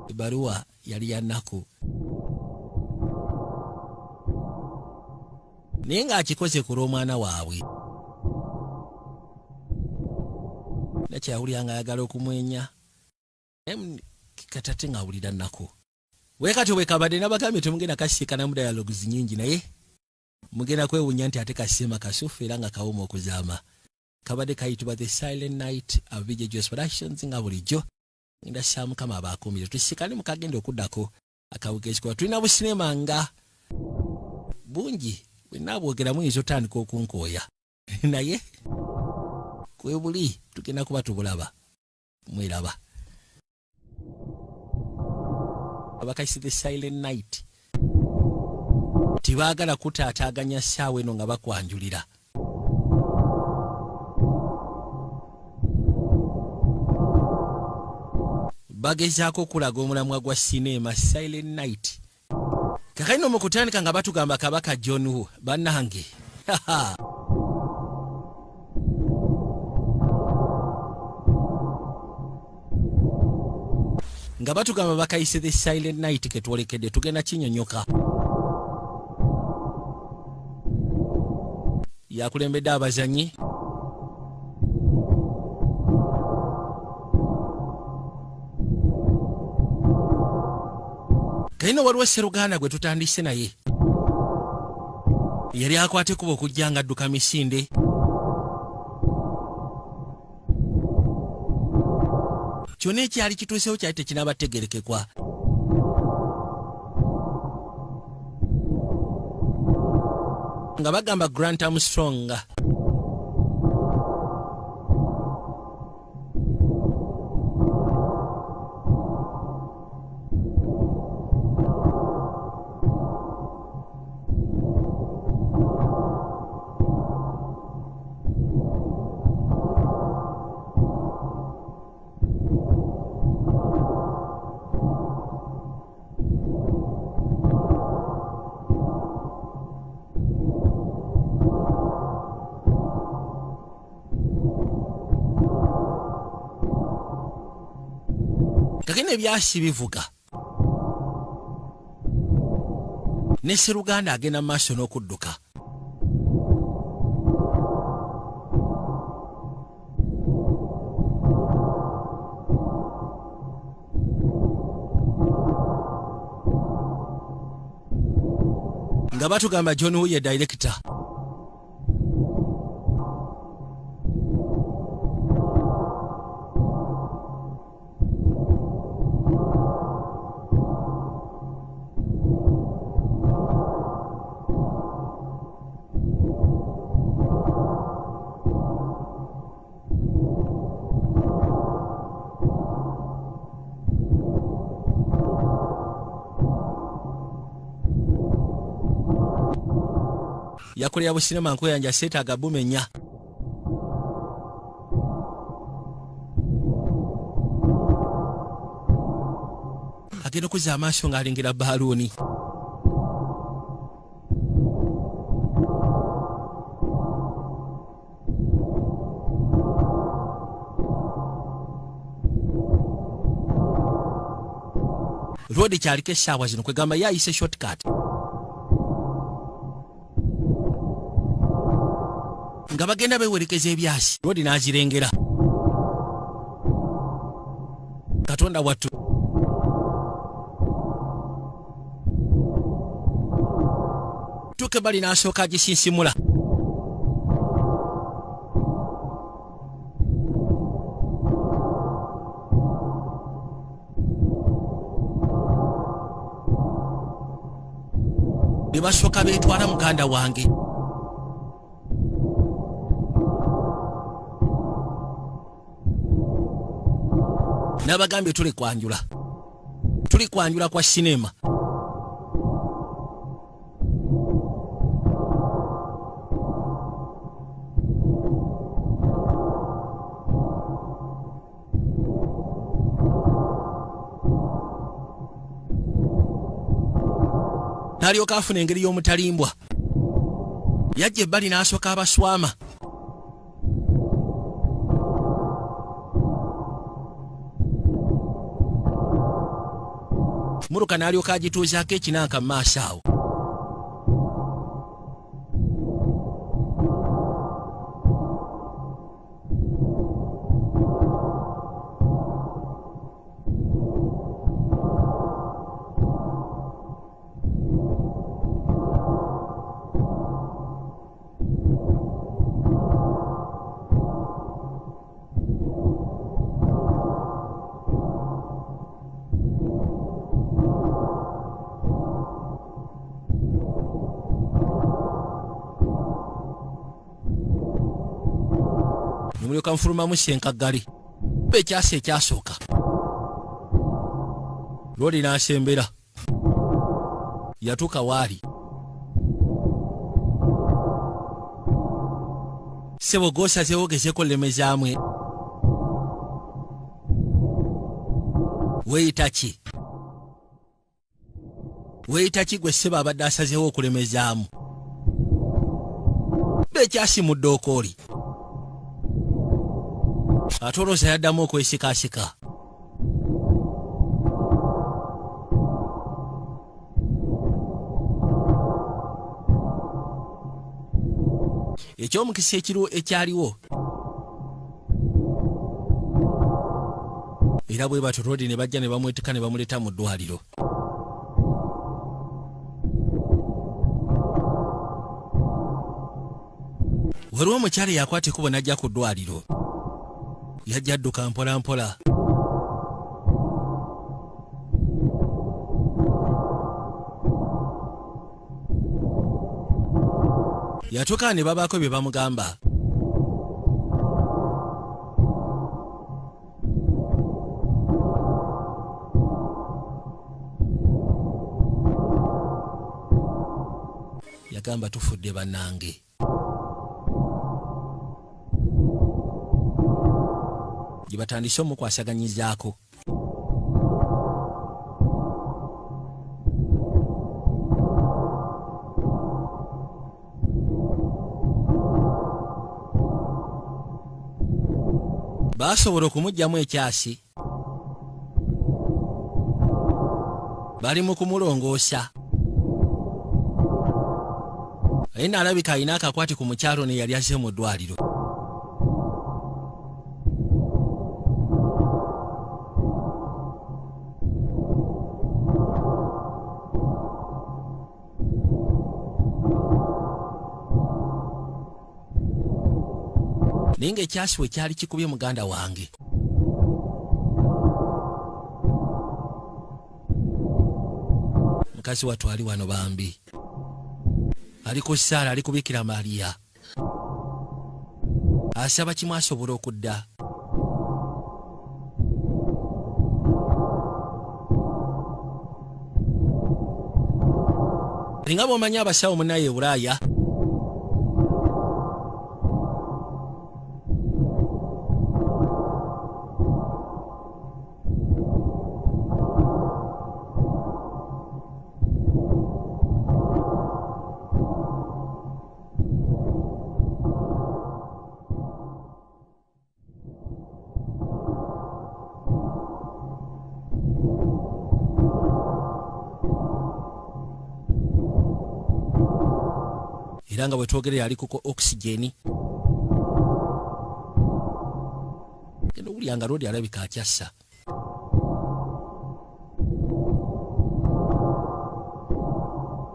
ebbaluwa yali ya nnaku naye ng'akikoze ku lw'omwana waabwe. Nakyawulira ng'ayagala okumwenya naye katate ng'awulira nnaku. Weekati bwe kabadde nabagambye temugenda kasiikanamu dialogues nnyingi, naye mugenda kwewuunya nti ate kasiima kasufu era nga kawoma okuzaama. Kabadde kayitibwa The Silent Night, VJ Jos Productions. Nga bulijjo ngenda ssa Mukama abaakuumire, tusiikane mukagenda okuddako akawugezi kuba tulina businema nga bungi bwe naabwogera muyinza otandika okunkooya, naye kwe buli tugenda kuba tubulaba mweraba. Abakayise The Silent Night tebaagala kutaataaganya ssaawa eno nga bakwanjulira. Bagezaako okulaga omulamwa gwa sinema Silent Night. Kakalina mu kutandika nga batugamba Kabaka John Woo bannange. Nga batugamba bakayise The Silent Night ketwolekedde tugenda kinyonyoka. Yakulembedde abazanyi kalina waliwo sseruganda gwe tutandise naye yali akwata ekkubo okujja nga adduka misinde. Kyonna ekyali kituusewo kyali tekinabategerekekwa. Nga bagamba Grant Armstrong. Kakene ebyasi bivuga. Ne Sseruganda agenda maaso n'okudduka. Nga batugamba John Woo ye director. Yakolera businema nkuyanja seetaaga bumenya. Agenda okuzza amaaso ng'alengera baaluuni. Roodi kyaliko essaawa zino kwegamba ye ayise shortcut. Nga bagenda beewerekeza ebyasi, Roodi n'azirengera. Katonda wattu. Tuuka ebbali n'asooka agisinsimula. Ne basooka beetwala muganda wange. N'abagambye tuli kwanjula. Tuli kwanjula kwa sinema. N'alyoka afuna engeri y'omutalimbwa. Yajja ebbali n'asooka abaswama. Muruka n'alyoka agituuzaako ekinanka mu maaso awo. Mulyoka nfulumamu ssenkaggale. Ekyasa ekyasooka. Lwoli n'asembera. Yatuuka waali. Ssebo gw'osazeewo ogezeeko olemezaamu. Weeyita ki? Weeyita ki gwe ssebo abadde asazeewo okulemezaamu? Ekyasi mu ddookooli. Ate olowooza yaddamu okwesikaasika. Eky'omukisa ekiriwo ekyaliwo. Era bwe batyo Roodi ne bajja ne bamwetika ne bamuleeta mu ddwaliro. Waliwo omukyala eyakwata ekkubo n'ajja ku ddwaliro. Yajja adduka mpola mpola. Yatuuka ne babaako bye bamugamba. Yagamba tufudde bannange. Gye batandise omukwasaganyizaako. Basobola okumuggyamu ekyasi. Bali mu kumulongoosa. Naye naalabika alina akakwate ku mukyalo ne yali azze mu ddwaliro. Naye ng'ekyasi we kyali kikubye muganda wange. Mukazi wattu ali wano bambi. Ali ku ssaala, ali kubikira Maria. Asaba kimu asobola okudda. Nga bw'omanyi abasawo munnaye e Bulaaya era nga bwe twogerera ali kuko oxygen. Genda owulira nga Lodi alabika akyassa.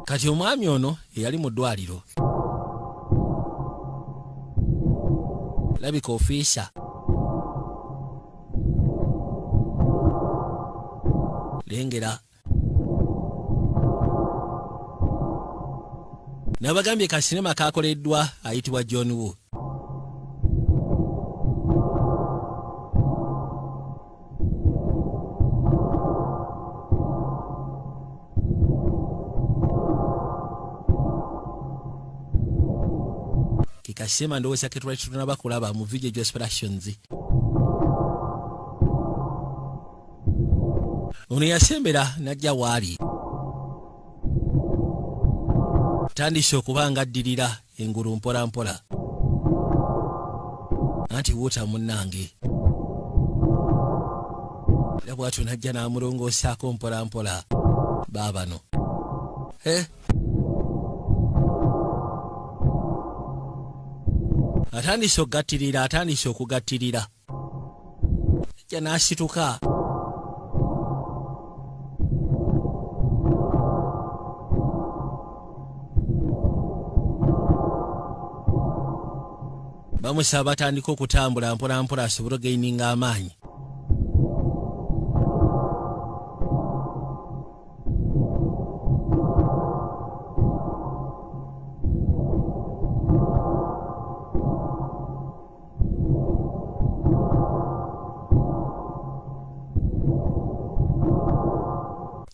Kati omwami ono eyali mu ddwaliro labika ofiisa lengera nabagambye ka sinema kakoleddwa ayitibwa John Woo. Kikasema ndowooza ke twali tutunaba kulaba mu Video Inspirations. Ono yasembera n'ajja waali. Tandise okuba nga addirira engulu mpola mpola. Anti wuuta munnange. Era bw'atyo n'ajja n'amulongoosaako mpola mpola baabano. Atandise okugattirira, atandise okugattirira. Ajja n'asituka. Bamusaba batandika okutambula mpola mpola asobole okugaininga amaanyi.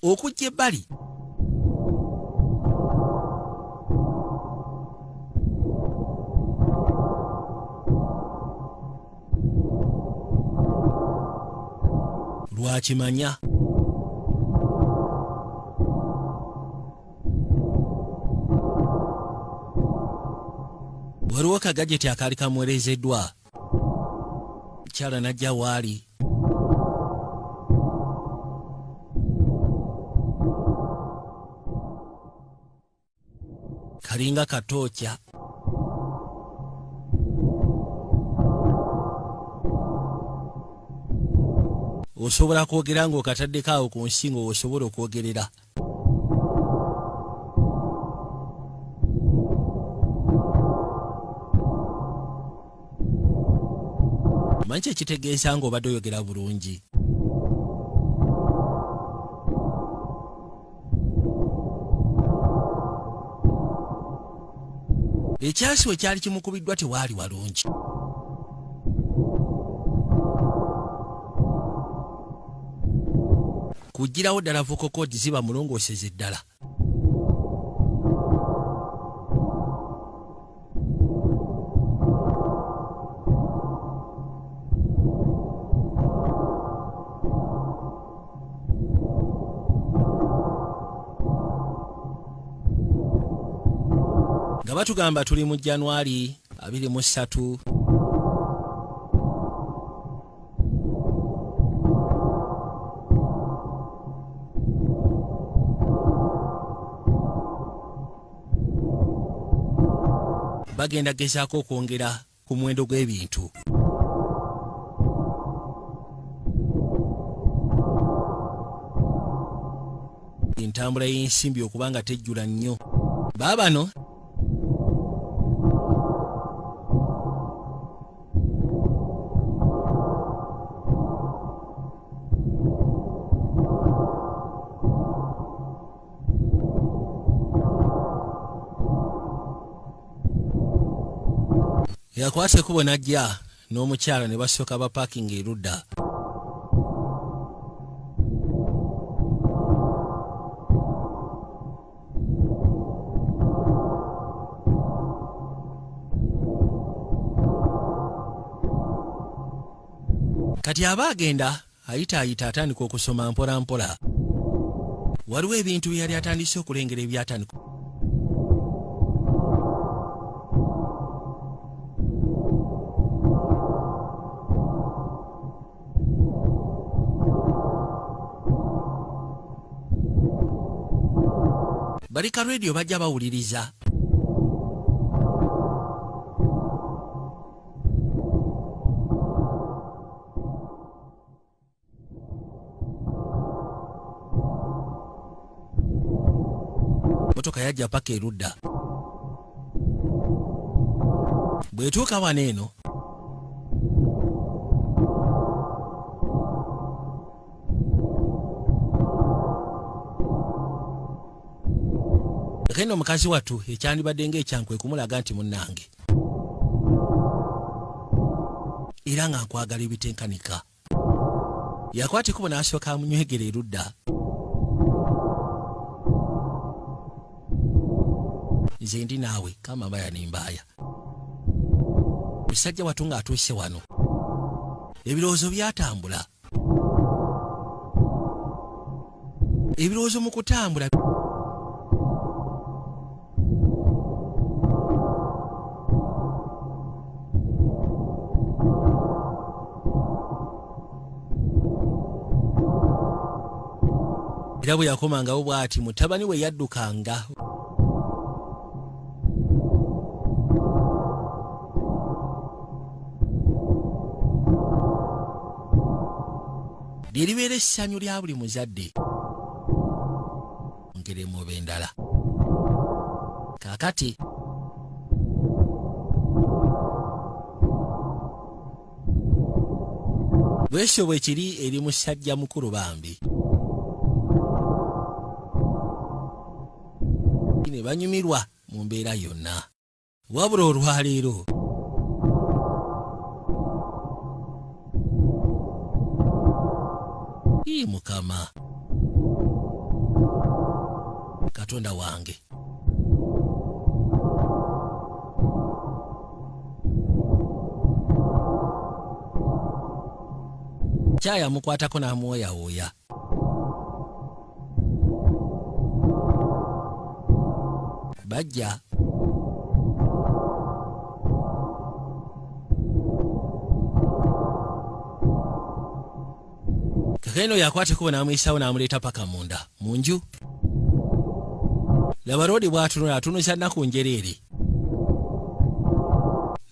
Okujja ebbali lwakimanya waliwo kagajeti akaali kamuweerezeddwa. Mukyala n'ajja waali. Kalinga katookya. Osobola kwogera ng'okataddeko awo ku nsingo w'osobola okwogerera. Manyi kye kitegeeza ng'obadde oyogera bulungi. Ekyasi we kyali kimukubiddwa tewaali walungi. Kugirawo ddala vocal cord ziba mulongooseze ddala. Nga batugamba tuli mu January 23. Bagenda gezaako okwongera ku muwendo gw'ebintu. Entambula y'ensimbi okubanga tejjula nnyo. Baabano yakwata ekkubo n'ajja n'omukyala ne basooka ba parking erudda. Kati aba agenda ayitaayita atandika okusoma mpola mpola. Waliwo ebintu bye yali atandise okulengera ebyatandika. Balika radio bajja bawuliriza. Motoka yajja paka erudda. Bw'etuuka wano eno Keno mukazi wattu ekyandibadde ng'ekyankwe kumulaga nti munnange era nga nkwagala ebitenkanika. Yakwata ekkubo n'asooka amunywegera erudda. Nze ndi naawe kama mbaya ne mbaaya. Musajja wattu ng'atuuse wano ebirowoozo byatambula. Ebirowoozo mu kutambula era bwe yakomangawo bw'ati mutabani we yaddukanga. Lyeribeera essanyu lya buli muzadde ngeremu oba endala. Kaakati bwesyo bwe kiri eri musajja mukulu bambi. Ne banyumirwa mu mbeera yonna. Wabula olwaleero Mukama Katonda wange. Kyaya amukwatako n'amwoyawooya. Bajja Kakeno yakwata ekkubo n'amuyisawo n'amuleeta paka munda mu nju. Laba Roodi bw'atunula atunuza nnaku njereere.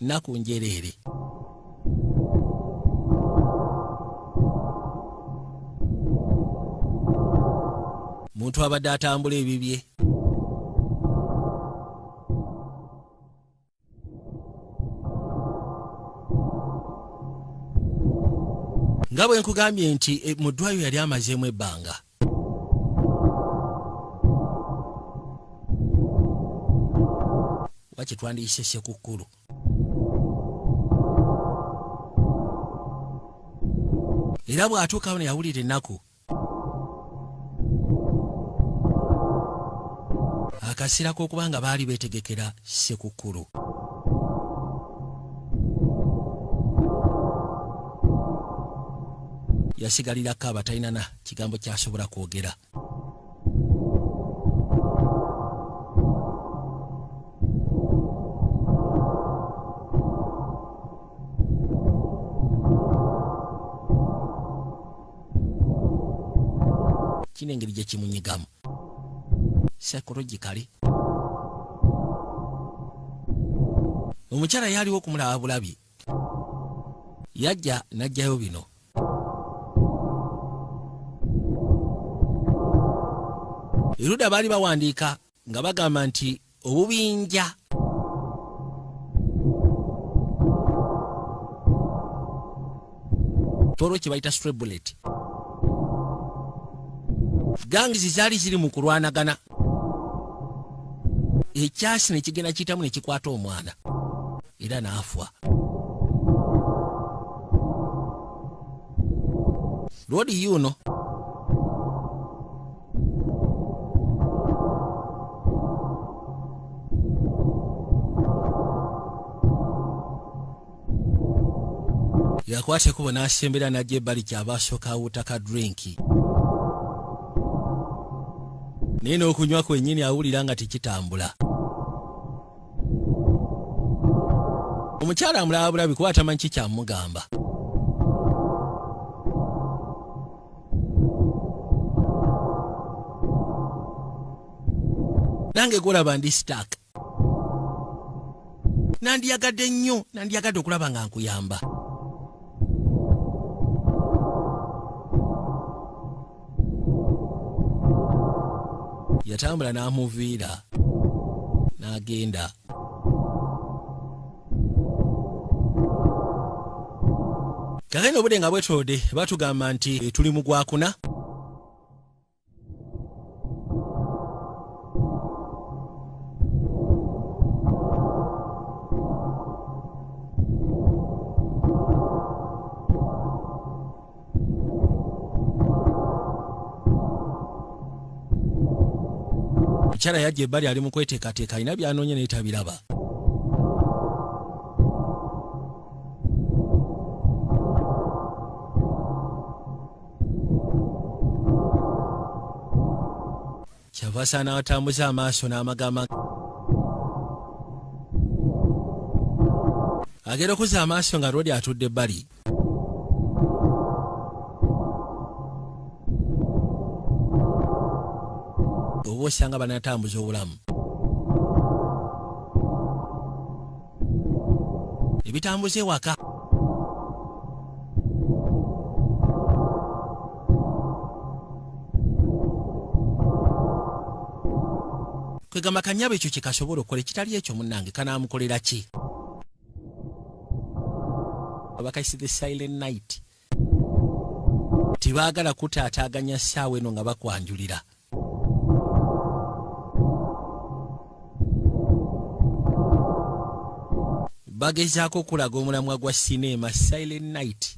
Nnaku njereere. Muntu abadde atambula ebibye. Nga bwe nkugambye nti mu ddwaliro yali amazeemu ebbanga. kye twandiyise Ssekukkulu. Era bw'atuuka wano yawulira ennaku. Akaseera k'okuba nga baali beetegekera Ssekukkulu. Yasigalirako abatalina kigambo kyasobola kwogera. Kino engeri gye kimunyigamu psychologically. Omukyala yaliwo okumulaba bulabi, yajja n'aggyayo bino. Erudda baali bawandiika nga bagamba nti obubinja tolwo kye bayita stray bullet. Gangs zaali ziri mu kulwanagana, ekyasi ne kigenda kiyitamu ne kikwata omwana era n'afa. Lwodi yuno yakwata ekkubo n'asembera n'ajja ebbali kyava asooka awuuta ka drink, naye n'okunywa kwennyini awulira nga tekitambula. Omukyala amulaba bulabi kuba atamanyi kikyamugamba. Nange gwolaba ndi stuck, nandiyagadde nnyo, nandiyagadde okulaba nga nkuyamba. Yatambula n'amuviira n'agenda. Kakene obudde nga bwetolodde, batugamba nti tuli mu gwakuna. Mukyala yajja ebbali ali mu kweteekateeka, alina by'anoonya naye tabiraba. Kyava asaana atambuza amaaso n'amagama, agenda okuzza amaaso nga Lwodi atudde ebbali. Oba osanga banatambuza obulamu ebitambuza ewaka. Kwegamba kanyabo ekyo kyekasobola okukola, ekitali ekyo munnange kanaamukolera ki? Abakayise the silent night, tebaagala kutaataaganya ssaawa eno nga bakwanjulira. Bagezaako okulaga omulamwa gwa sineema silent night.